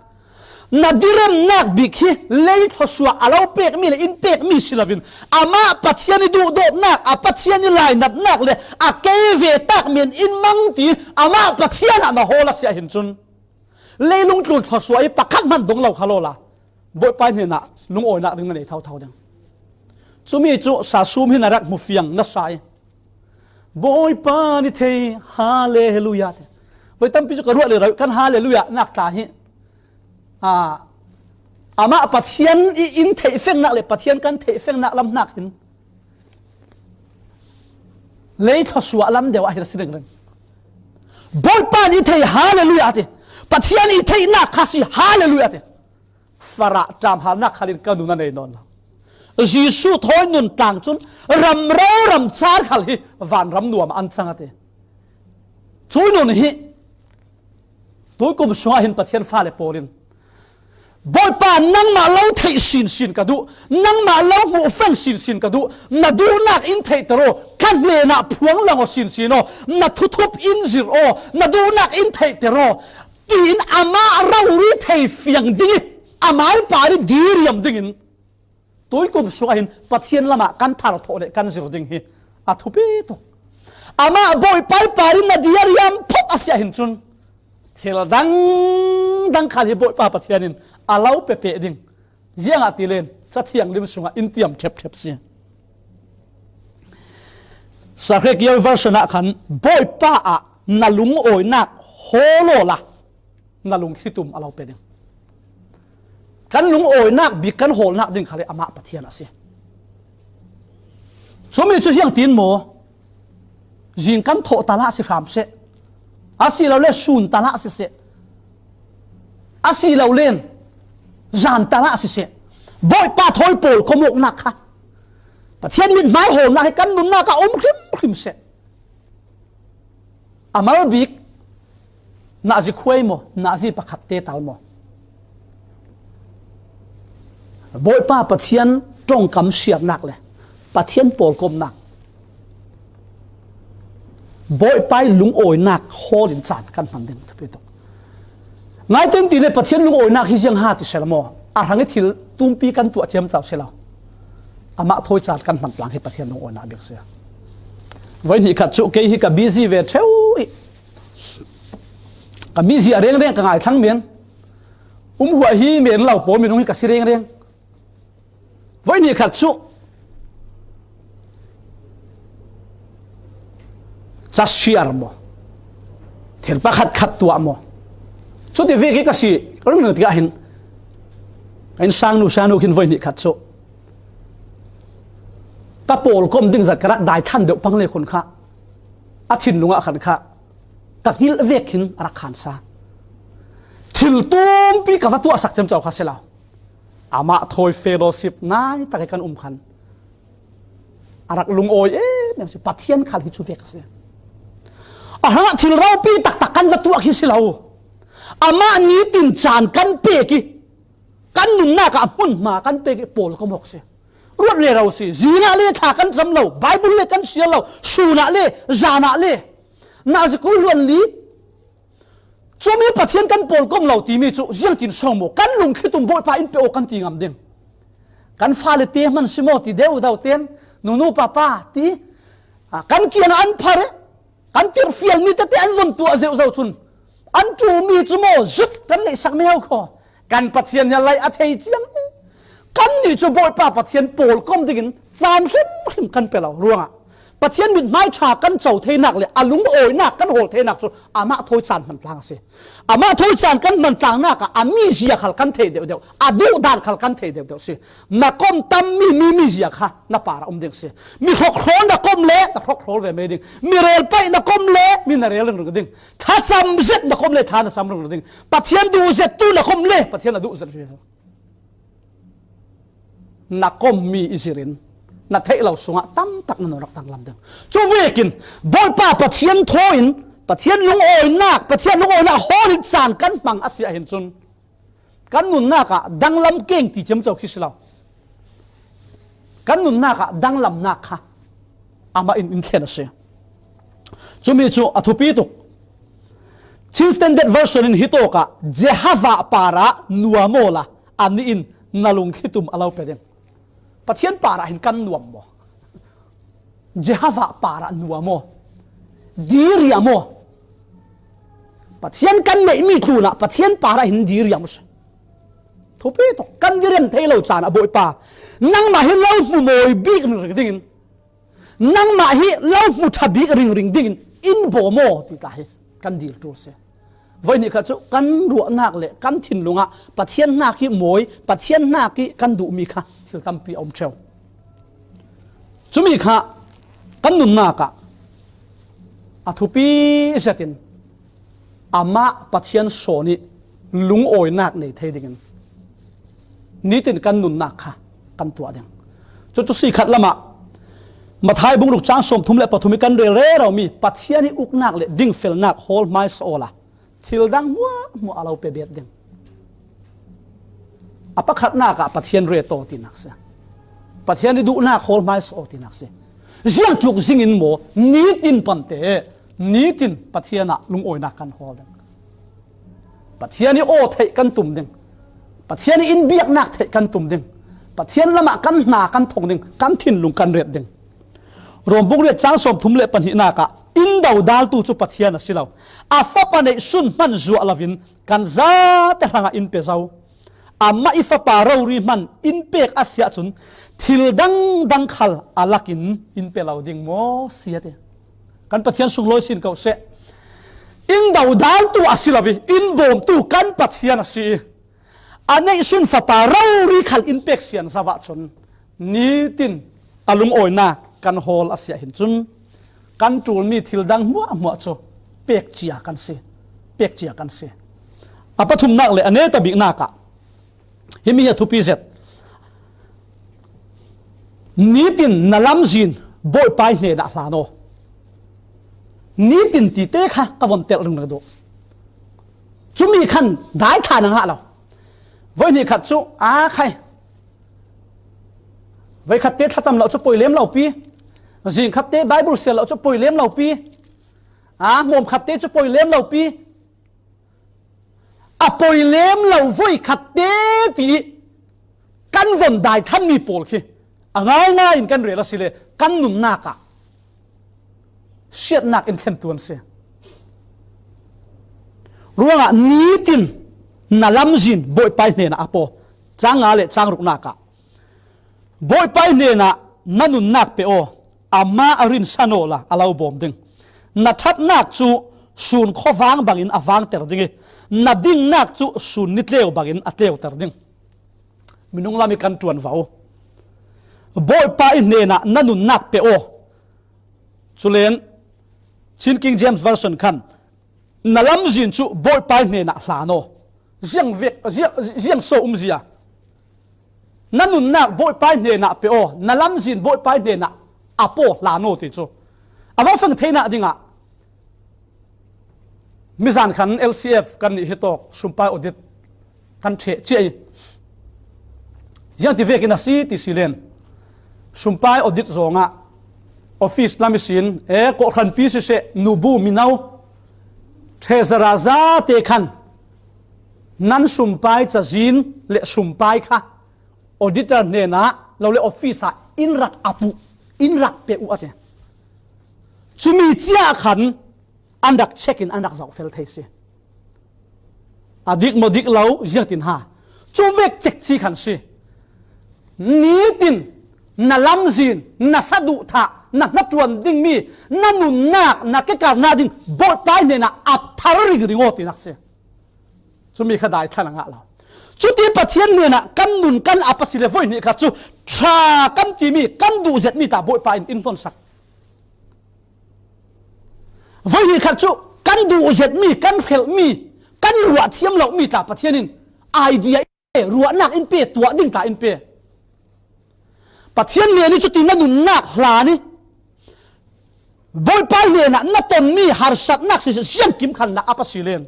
na diremnak bik hi lei thluasuah a lo pekmi le in pekmi si loin amah Pathian i duhdawtnak, a Pathian i lainatnak le a kei ve tak men in mang ti amah Pathian ah na hawl a si ahhin cun leilung tlun thluasuah i pakhat hman dong lo kha lawla Bawipa hnenah lungawinak ding na nei thotho ding. Cumi cu sa sum hin a rak hmu fiang na sa i Bawipa ni thei, Hallelujah ti. Voi tampi cu ka ruah le rauh kan Hallelujah nak tla hi. Ah, amah Pathian i in theihfengnak le Pathian kan theihfengnak lam hnak hin lei thluasuah lam deuh ah hin a si ringring. Bawipa ni thei, Hallelujah ti. Pathian i theihnak kha si, Hallelujah ti. Farah ṭam halnak khal in ka nun a nei nawn lo. Jesuh thawi nun tlang cun ram ro ram car khal hi vanram nuam ah an cang a ti. Cui nun hi tuikum sungah hin Pathian fale pawl in Bawipa nangmah lo theih sinsin ka duh, nangmah lo hmuh feng sinsin ka duh, na duhnak in theihter aw, ka hnenah phuang lang aw sinsin aw, na thuthup in zir aw, na duhnak in theihter aw, tiin amah rori thei fiang ding i amah i par i diriam dingin tuikum sungah hin Pathian lamah kan thar thawh le kan zir ding hi a thupi tuk. Amah Bawipa i par in na diriam phot a si ahhin cun thil dangdang khal hi Bawipa Pathian in a lo pe peh ding. Ziangahtile Cathiang lim sungah in tiam ṭhepṭhep si. Sakhrek Yeu version ah khan Bawipa ah na lungawinak hawl awla na lungthlitum a lo pe ding. Kan lungawinak bik kan hawlnak ding khal hi amah Pathian a si. Cumi cu ziang tin maw? Zing kan thawh talah si hram seh. A si lo le sun talah si seh. A si lo len zan talah si seh. Bawipa thawi pawl khawmawknak kha Pathian mithmai hawlnak hi kan nunnak ah a um hrimhrim seh. A mal bik, nazi khuai maw, nazi pakhat te tal maw? Bawipa Pathian ṭongkam siarnak le Pathian pawlkomnak, Bawipa ih lungawinak hawl in caan kan hman ding thupi tuk. Ngaihten ti le Pathian lungawinak hi ziang ha ti sela maw? A hrang ih thil tumpi kan tuah ciamco sela, amah thawi caan kan hman tlang hi Pathian lungawinak bik si. Voi hnih khat cu kei hi ka busy ve ṭheu ih ka busy a rengreng ka ngaithlang men. Um huah hi men lo pawl minung hi ka si rengreng. Voi hnih khat cu casiar maw, thil pakhat khat tuah maw, cuti vek ih ka si ringring tikah hin, ka innsang nu sanu khin voi hnih khat cu ka pawlkom ding zat ka rak dai thlan deuh pang le khun kha a thinlung ah khan kha ka hngilh vek khin a rak khansa. Thil tumpi ka va tuahsak ciamco kha si lo. Amah thawi fellowship nai tak ih kan um khan a rak lungawi em em si. Pathian khal hi cu vek a si. A hrangah thil ropi taktak kan va tuah khi si lo. Amah nitin caan kan pek ih kan nunnak ah hmunhma kan pek ih pawlkom awk si. Ruat rero si. Zingah le thla kan cam lo, Baibal le kan siar lo, sunah le zanah le nazi kul hluan li. Cumi Pathian kan pawlkom lo timi cu ziangtin so maw? Kan lungkhlitum Bawipa in pe aw kan ti ngam ding. Kan fale te hman si maw ti deuh deuh ten, nunu papa ti, a, kan kiangah an phar ih, kan tirhfialmi tete an vun tuah zeuhzoh cun an ṭulmi cu maw zut kan neihsak meo kho. Kan Pathian nih lai a thei ciang ih kannih cu Bawipa Pathian pawlkom dingin caan hrimhrim kan pe lo ruangah Pathian mithmai ṭha kan co theinak le a lungawinak kan hawl theinak cu amah thawi caan hman tlang a si. Amah thawi caan kan hman tlangnak ah a mizia khal kan thei deuhdeuh, a duhdan khal kan thei deuhdeuh si. Na kom tammi mi mizia kha na parah um ding si. Mi hrokhrawl na kom le na hrokhrawl ve mei ding. Mi rel paih na kom le mi na rel ringring ding. Thlacam zet na kom le thla na cam ringring ding. Pathian duh zet tu na kom le Pathian a duh zet ve. Na kommi i zir in na theih lo sungah tamtak na nun rak tanglam ding. Cu vekin Bawipa Pathian thaw in Pathian lungawinak, Pathian lungawinak hawl in caan kan hmang a si ahhin cun kan nunnak ah danglam keng ti ciamco khi si lo. Kan nunnak ah danglamnak kha amah in in thlen a si. Cumi cu a thupi tuk. Chin Standard Version in hitawk ah Jehovah parah nuam awla anih in na lungkhlitum a lo pe ding. Pathian parah hin kan nuam maw? Jehovah parah nuam aw, diriam aw. Pathian kan neihmi tlunah Pathian parah hin diriam uh si. Thupi tuk, kan diriam thei lo caan a Bawipa, nangmah hi lo hmu mawi bik ringring dingin, nangmah hi lo hmu ṭha bik ringring dingin in bawm aw ti tla hi kan dil ṭul si. Voi hnih khat cu kan ruahnak le kan thinlung ah Pathian hnak ih mawi, Pathian hnak ih kan duhmi kha thil tampi a um ṭheu. Cumi kha kan nunnak ah a thupi zetin amah Pathian sawn ih lungawinak nei thei dingin nitin kan nunnak kha kan tuah ding. Cucu si khat lamah Mathai bung ruk cang sawmthum le pathum ih kan rel reromi Pathian ih uknak le dingfelnak hawl hmaisa awla thil dang hmuahhmuah a lo pe bet ding. A pakhatnak ah Pathian ret aw tinak si. Pathian ih duhnak hawl hmaisa aw tinak si. Ziangtluk zingin maw nitin pante, nitin Pathian ah lungawinak kan hawl ding. Pathian ih aw theih kan tum ding. Pathian ih in biaknak theih kan tum ding. Pathian lamah kan hna kan thong ding, kan thinlung kan ret ding. Rom bung riat cang sawmthum le pahnihnak ah in dodaltu cu Pathian a si lo. A Fapa neihsun hman zuah loin kan zate hrangah in pe zo. Amah ih Fapa rori hman in pek a si ahcun thil dangdang khal a lakin in pe lo ding maw si a ti. Kan Pathian sunglawi sin ko seh. In dodaltu a si lo ih in bawmtu kan Pathian a si ih a neihsun Fapa rori khal in pek sian zo ahcun nitin a lungawinak kan hawl a si ahhin cun kan ṭulmi thil dang hmuahhmuah cu pek cia kan si, pek cia kan si. A pathumnak le a netabiknak ah himi hi a thupi zet. Nitin na lamzin Bawipa hnenah hlan aw. Nitin tite kha ka von telh ringring duh. Cumi khan dai thla na ngah lo. Voi hnih khat cu a khai. Voi khatte thlacam lo cu poi lem lo pi. Zing khatte Bible siar lo cu poi lem lo pi. A hmuam khatte cu poi lem lo pi. A poi lem lo voi khatte ti kan von dai thanmi pawl khi a ngaingai in kan rel a si le kan nunnak ah siatnak in thlentu an si. Ruangah nitin na lamzin Bawipa hnenah a paw. Cang nga le cang ruknak ah Bawipa hnenah na nunnak pe aw, amah a rinsan awla a lo bawm ding. Na ṭhatnak cu sun khuavang bangin a vangter ding i, na dingnak cu sun nitleu bangin a tleuter ding. Minung lam i kan ṭuan va u. Bawipa i hnenah na nunnak pe aw. Culen Chin King James Version khan na lamzin cu Bawipa i hnenah hlan aw. Ziang vek, ziang, ziang so umzia. Na nunnak Bawipa i hnenah pe aw, na lamzin Bawipa i hnenah a paw hlan aw ti cu. A va feng theinak dingah mizan khan L C F kan nih hi tawk sumpai audit kan ṭheh ciah i, ziangti vekin a si ti si len. Sumpai audit zawngah office lam ihsin, e, kawhhranpi siseh, nubu mino, ṭhezara zate khan nan sumpai cazin le sumpai kha auditor hnenah lo le office ah in rak a puh, in rak pe uh a ti. Cumi ciah khan an rak check in an rak zohfel thei si. A dik maw dik lo ziangtin ha. Cu vek cekci khan si. Nitin na lamzin, na saduhthah, na hnaṭuan dingmi, na nunnak, na kekarnak ding Bawipa hnenah a thar ringring aw tinak si. Cumi kha dai thlan a ngah lo. Cuti Pathian hnenah kan nun kan ap a si le voi hnih kha cu ṭha kan timi, kan duh zetmi ta Bawipa in in hlonsak. Voi hnih khat cu kan duh zetmi, kan hrelhmi, kan ruah thiam lomi tla Pathian in idea in pe, ruahnak in pe, tuah ding tla in pe. Pathian hnen i cuti na nunnak hlan i Bawipa hnenah na tonmi harsatnak siseh, siangkim khan na ap a si len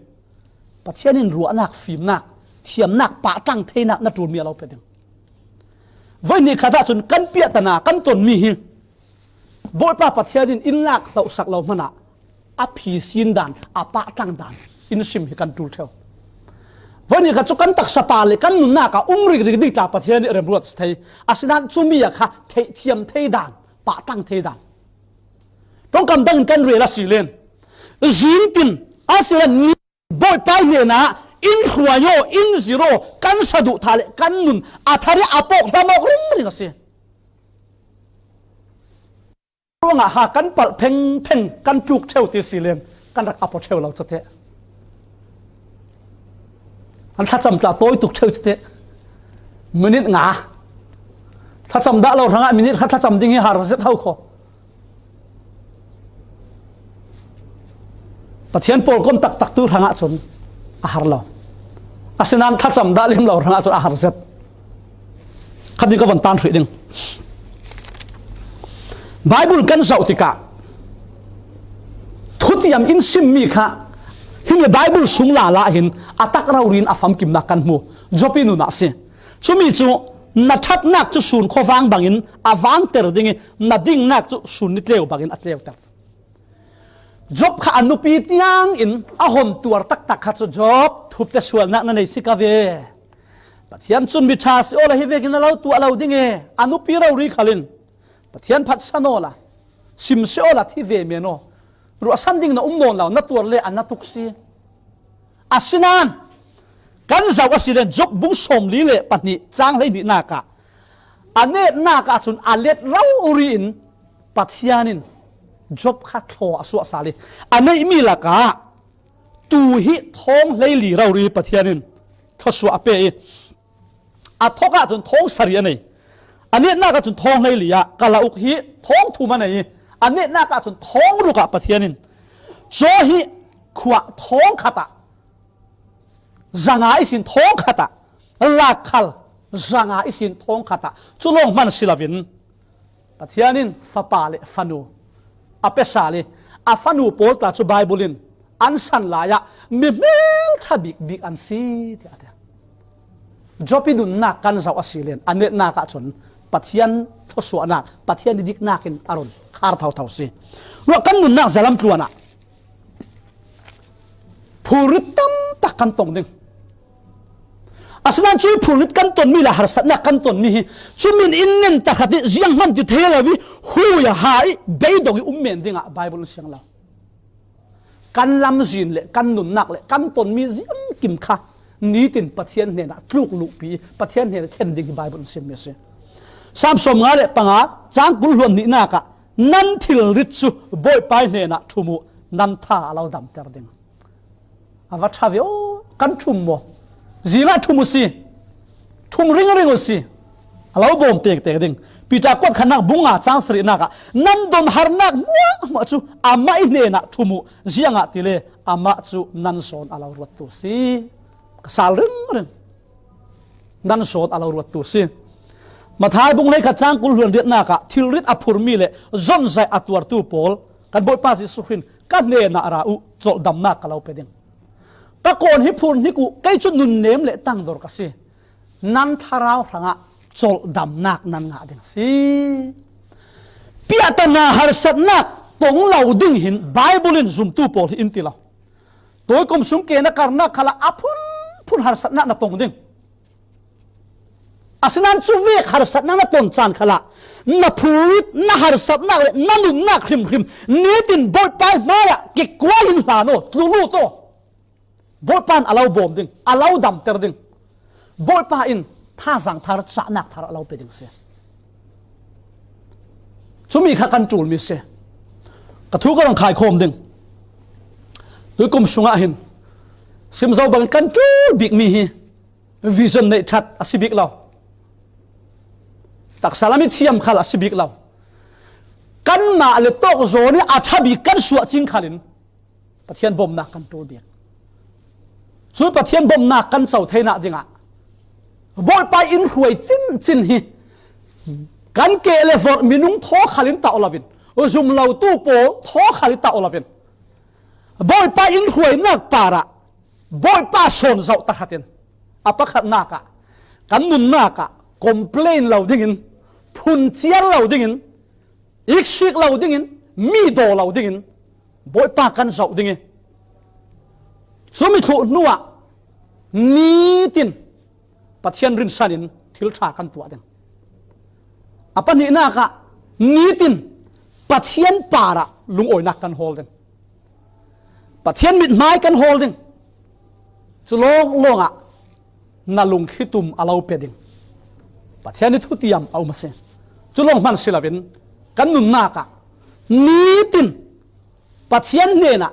Pathian in ruahnak, fimnak, thiamnak, pahtlang theinak na ṭulmi a lo pe ding. Voi hnih khat ahcun kan piahtana kan tonmi hi Bawipa Pathian in in lak hlauhsak lo hmanah a phisin dan, a pahtlang dan in sim hi kan ṭul ṭheu. Voi hnih khat cu kan taksa pa le kan nunnak ah um rikrik ding tla Pathian nih remruat a si thei. Asinain cumi a kha theihthiam thei dan, pahtlang thei dan ṭongkam dangin kan rel a si len. Zingtin a si len ni Bawipa hnenah in hruai aw, in zir aw, kan saduhthah le kan nun a thar i a pawk hlam awk ringring a si. Ruangah ha kan palh phengpheng kan tluk ṭheu ti si len kan rak a paw ṭheu lo cate. An thlacam tla tawi tuk ṭheu cate. Minit nga. Thlacam dah lo hrangah minit kha thlacam ding hi har zet ho kho. Pathian pawlkom taktak tu hrangah cun a har lo. Asinain thlacam dah lem lo hrangah cun a har zet. Khat ding ka von tan hrih ding. Bible kan zoh tikah thutiam in simmi kha himi Bible sung lala hin a tak rori in a famkimnak kan hmu. Job i nun ah a si. Cumi cu na ṭhatnak cu sun khuavang bangin a vangter ding i na dingnak cu sun nitleu bangin a tleuter. Job kha a nupi tiang in a hon tuar taktak kha cu, Job, thupte sualnak na nei si ka ve. Pathian cun mi ṭha si awla hi vekin a lo tuah lo ding e. A nupi rori khal in Pathian phatsan awla, sim si awla thi ve men aw. Ruahsan ding na um nawn lo, na tuar le a na tuk si. Asinain kan zoh a si len Job bung sawmli le pahnih cang hleihnihnak ah a netnak ahcun a let rori in Pathian in Job kha thlaw a suah sal i a neihmi lakah tu hi thawng hleili rori Pathian in thlawsuah a pe i a thawk ahcun thawng sarih a nei. A netnak ahcun thawng hleili ah kalauk hi thawng thum a nei i a netnak ahcun thawng ruk ah Pathian in caw hi khuah thawng khat ah zanga ihsin thawng khat ah, lak khal zanga ihsin thawng khat ah, cu lawng hman si loin Pathian in fapa le fanu a pia sal hi. A fanu pawl tla cu Bible in an san lai ah mi hmelṭha bikbik an si, tiah a ti. Job i nunnak kan zoh a si len a netnak ah cun Pathian thluasuahnak, Pathian i diknak in a run khar thotho si. Ruah kan nunnak zalam tluan ah phulrit tam tak kan tong ding. Asinain cu phulrit kan tonmi le harsatnak kan tonmi hi cu min in nen takhat i zianghman ti thei lo i hui a ha i beidong i um men dingah Bible in siang lo. Kan lamzin le kan nunnak le kan tonmi ziangkim kha nitin Pathian hnenah tluk luhpi, Pathian hnenah khen ding hi Bible in simmi a si. Sam sawmnga le panga cang kul hluan hnihnak ah nan thilrit cu Bawipa hnenah ṭhum uh, nan tha a lo damter ding. A va ṭha ve aw, kan ṭhum maw? Zingah ṭhum uh si, ṭhum ringring uh si, a lo bawm tektek ding. Peter kuat khatnak bung nga cang sarihnak ah nan donharnak hmuahhmuah cu amah i hnenah ṭhum uh, ziangahtile amah cu nan zawn a lo ruattu si. Ka sal ringring. Nan zawn a lo ruattu si. Matthai bung hleikhat cang kul hluan riatnak ah thilrit a phurmi le zonzaih a tuartu pawl kan Bawipa Jesuh Khrih in ka hnenah ra uh, colhdamnak ka lo pe ding. Ka kawn hi phur hnik uh, kei cu nunnem le tangdor ka si. Nan thlarau hrangah colhdamnak nan ngah ding si. Piahtana harsatnak tong lo ding hin Bible in zumtu pawl hi in ti lo. Tuikum sung ke na karnak khalah a phunphun harsatnak na tong ding. Asinain cu vek harsatnak na ton caan khalah na phulrit, na harsatnak le na nunnak hrimhrim nitin Bawipa hmaiah kikual in hlan aw, tlulut aw. Bawipa in a lo bawm ding, a lo damter ding. Bawipa in thazaang thar, cahnak thar a lo pe ding si. Cumi kha kan ṭulmi si. Ka thu ka rang khaikhawm ding. Tuikum sungah hin sim zo bangin kan ṭul bikmi hi vision neih ṭhat a si bik lo. Taksa lam i thiam khal a si bik lo. Kanmah le tawk zawn i a ṭha bik kan suah cing khalin Pathian bawmnak kan ṭul bik. Cu Pathian bawmnak kan co theinak dingah Bawipa in hruai cincin hi kan keh le vorh minung thaw khalin tah loin, zum lotu pawl thaw khalin tah loin, Bawipa in hruainak parah Bawipa sawn zoh tahratin a pakhatnak ah kan nunnak ah complain lo dingin, phunciar lo dingin, iksik lo dingin, mi daw lo dingin Bawipa kan zoh ding i, cumi thluh hnuah nitin Pathian rinsan in thil ṭha kan tuah ding. A pahnihnak ah nitin Pathian parah lungawinak kan hawl ding. Pathian mithmai kan hawl ding. Cu lawnglawng ah na lungthlitum a lo pe ding. Pathian i thutiam a um a si. Cu lawng hman si loin kan nunnak ah nitin Pathian hnenah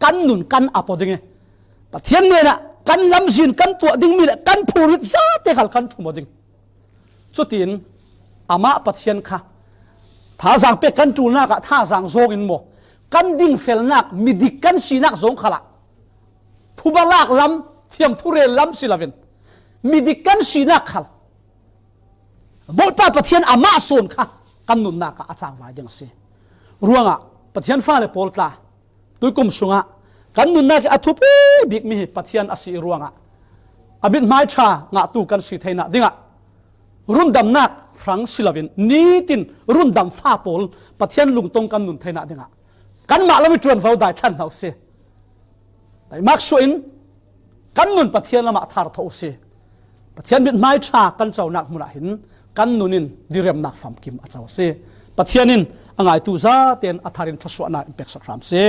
kan nun kan ap aw ding i, Pathian hnenah kan lamzin kan tuah dingmi le kan phulrit zate khal kan ṭhum aw ding. Cutin amah Pathian kha thazaang pek kan ṭulnak ah thazaang zawng in maw, kan dingfelnak, midik kan sinak zawng khalah phubalak lam, thiamthu rel lam si loin midik kan sinak khal Bawipa Pathian amah sawn kha kan nunnak ah a cangvai ding a si. Ruangah Pathian fale pawl tla, tuikum sungah kan nunnak i a thupi bikmi hi Pathian a si i ruangah a mithmai ṭha ngahtu kan si theinak dingah rundamnak hrang si loin nitin rundam fa pawl Pathian lungtong kan nun theinak dingah kanmah lam i ṭuanvo dai thlan hna u si. Taimak suah in kan nun Pathian lamah thar tho u si. Pathian mithmai ṭha kan conak hmunah hin kan nun in diremnak famkim a co si. Pathian in a ngaitu zaten a thar in thluasuahnak in peksak hram si.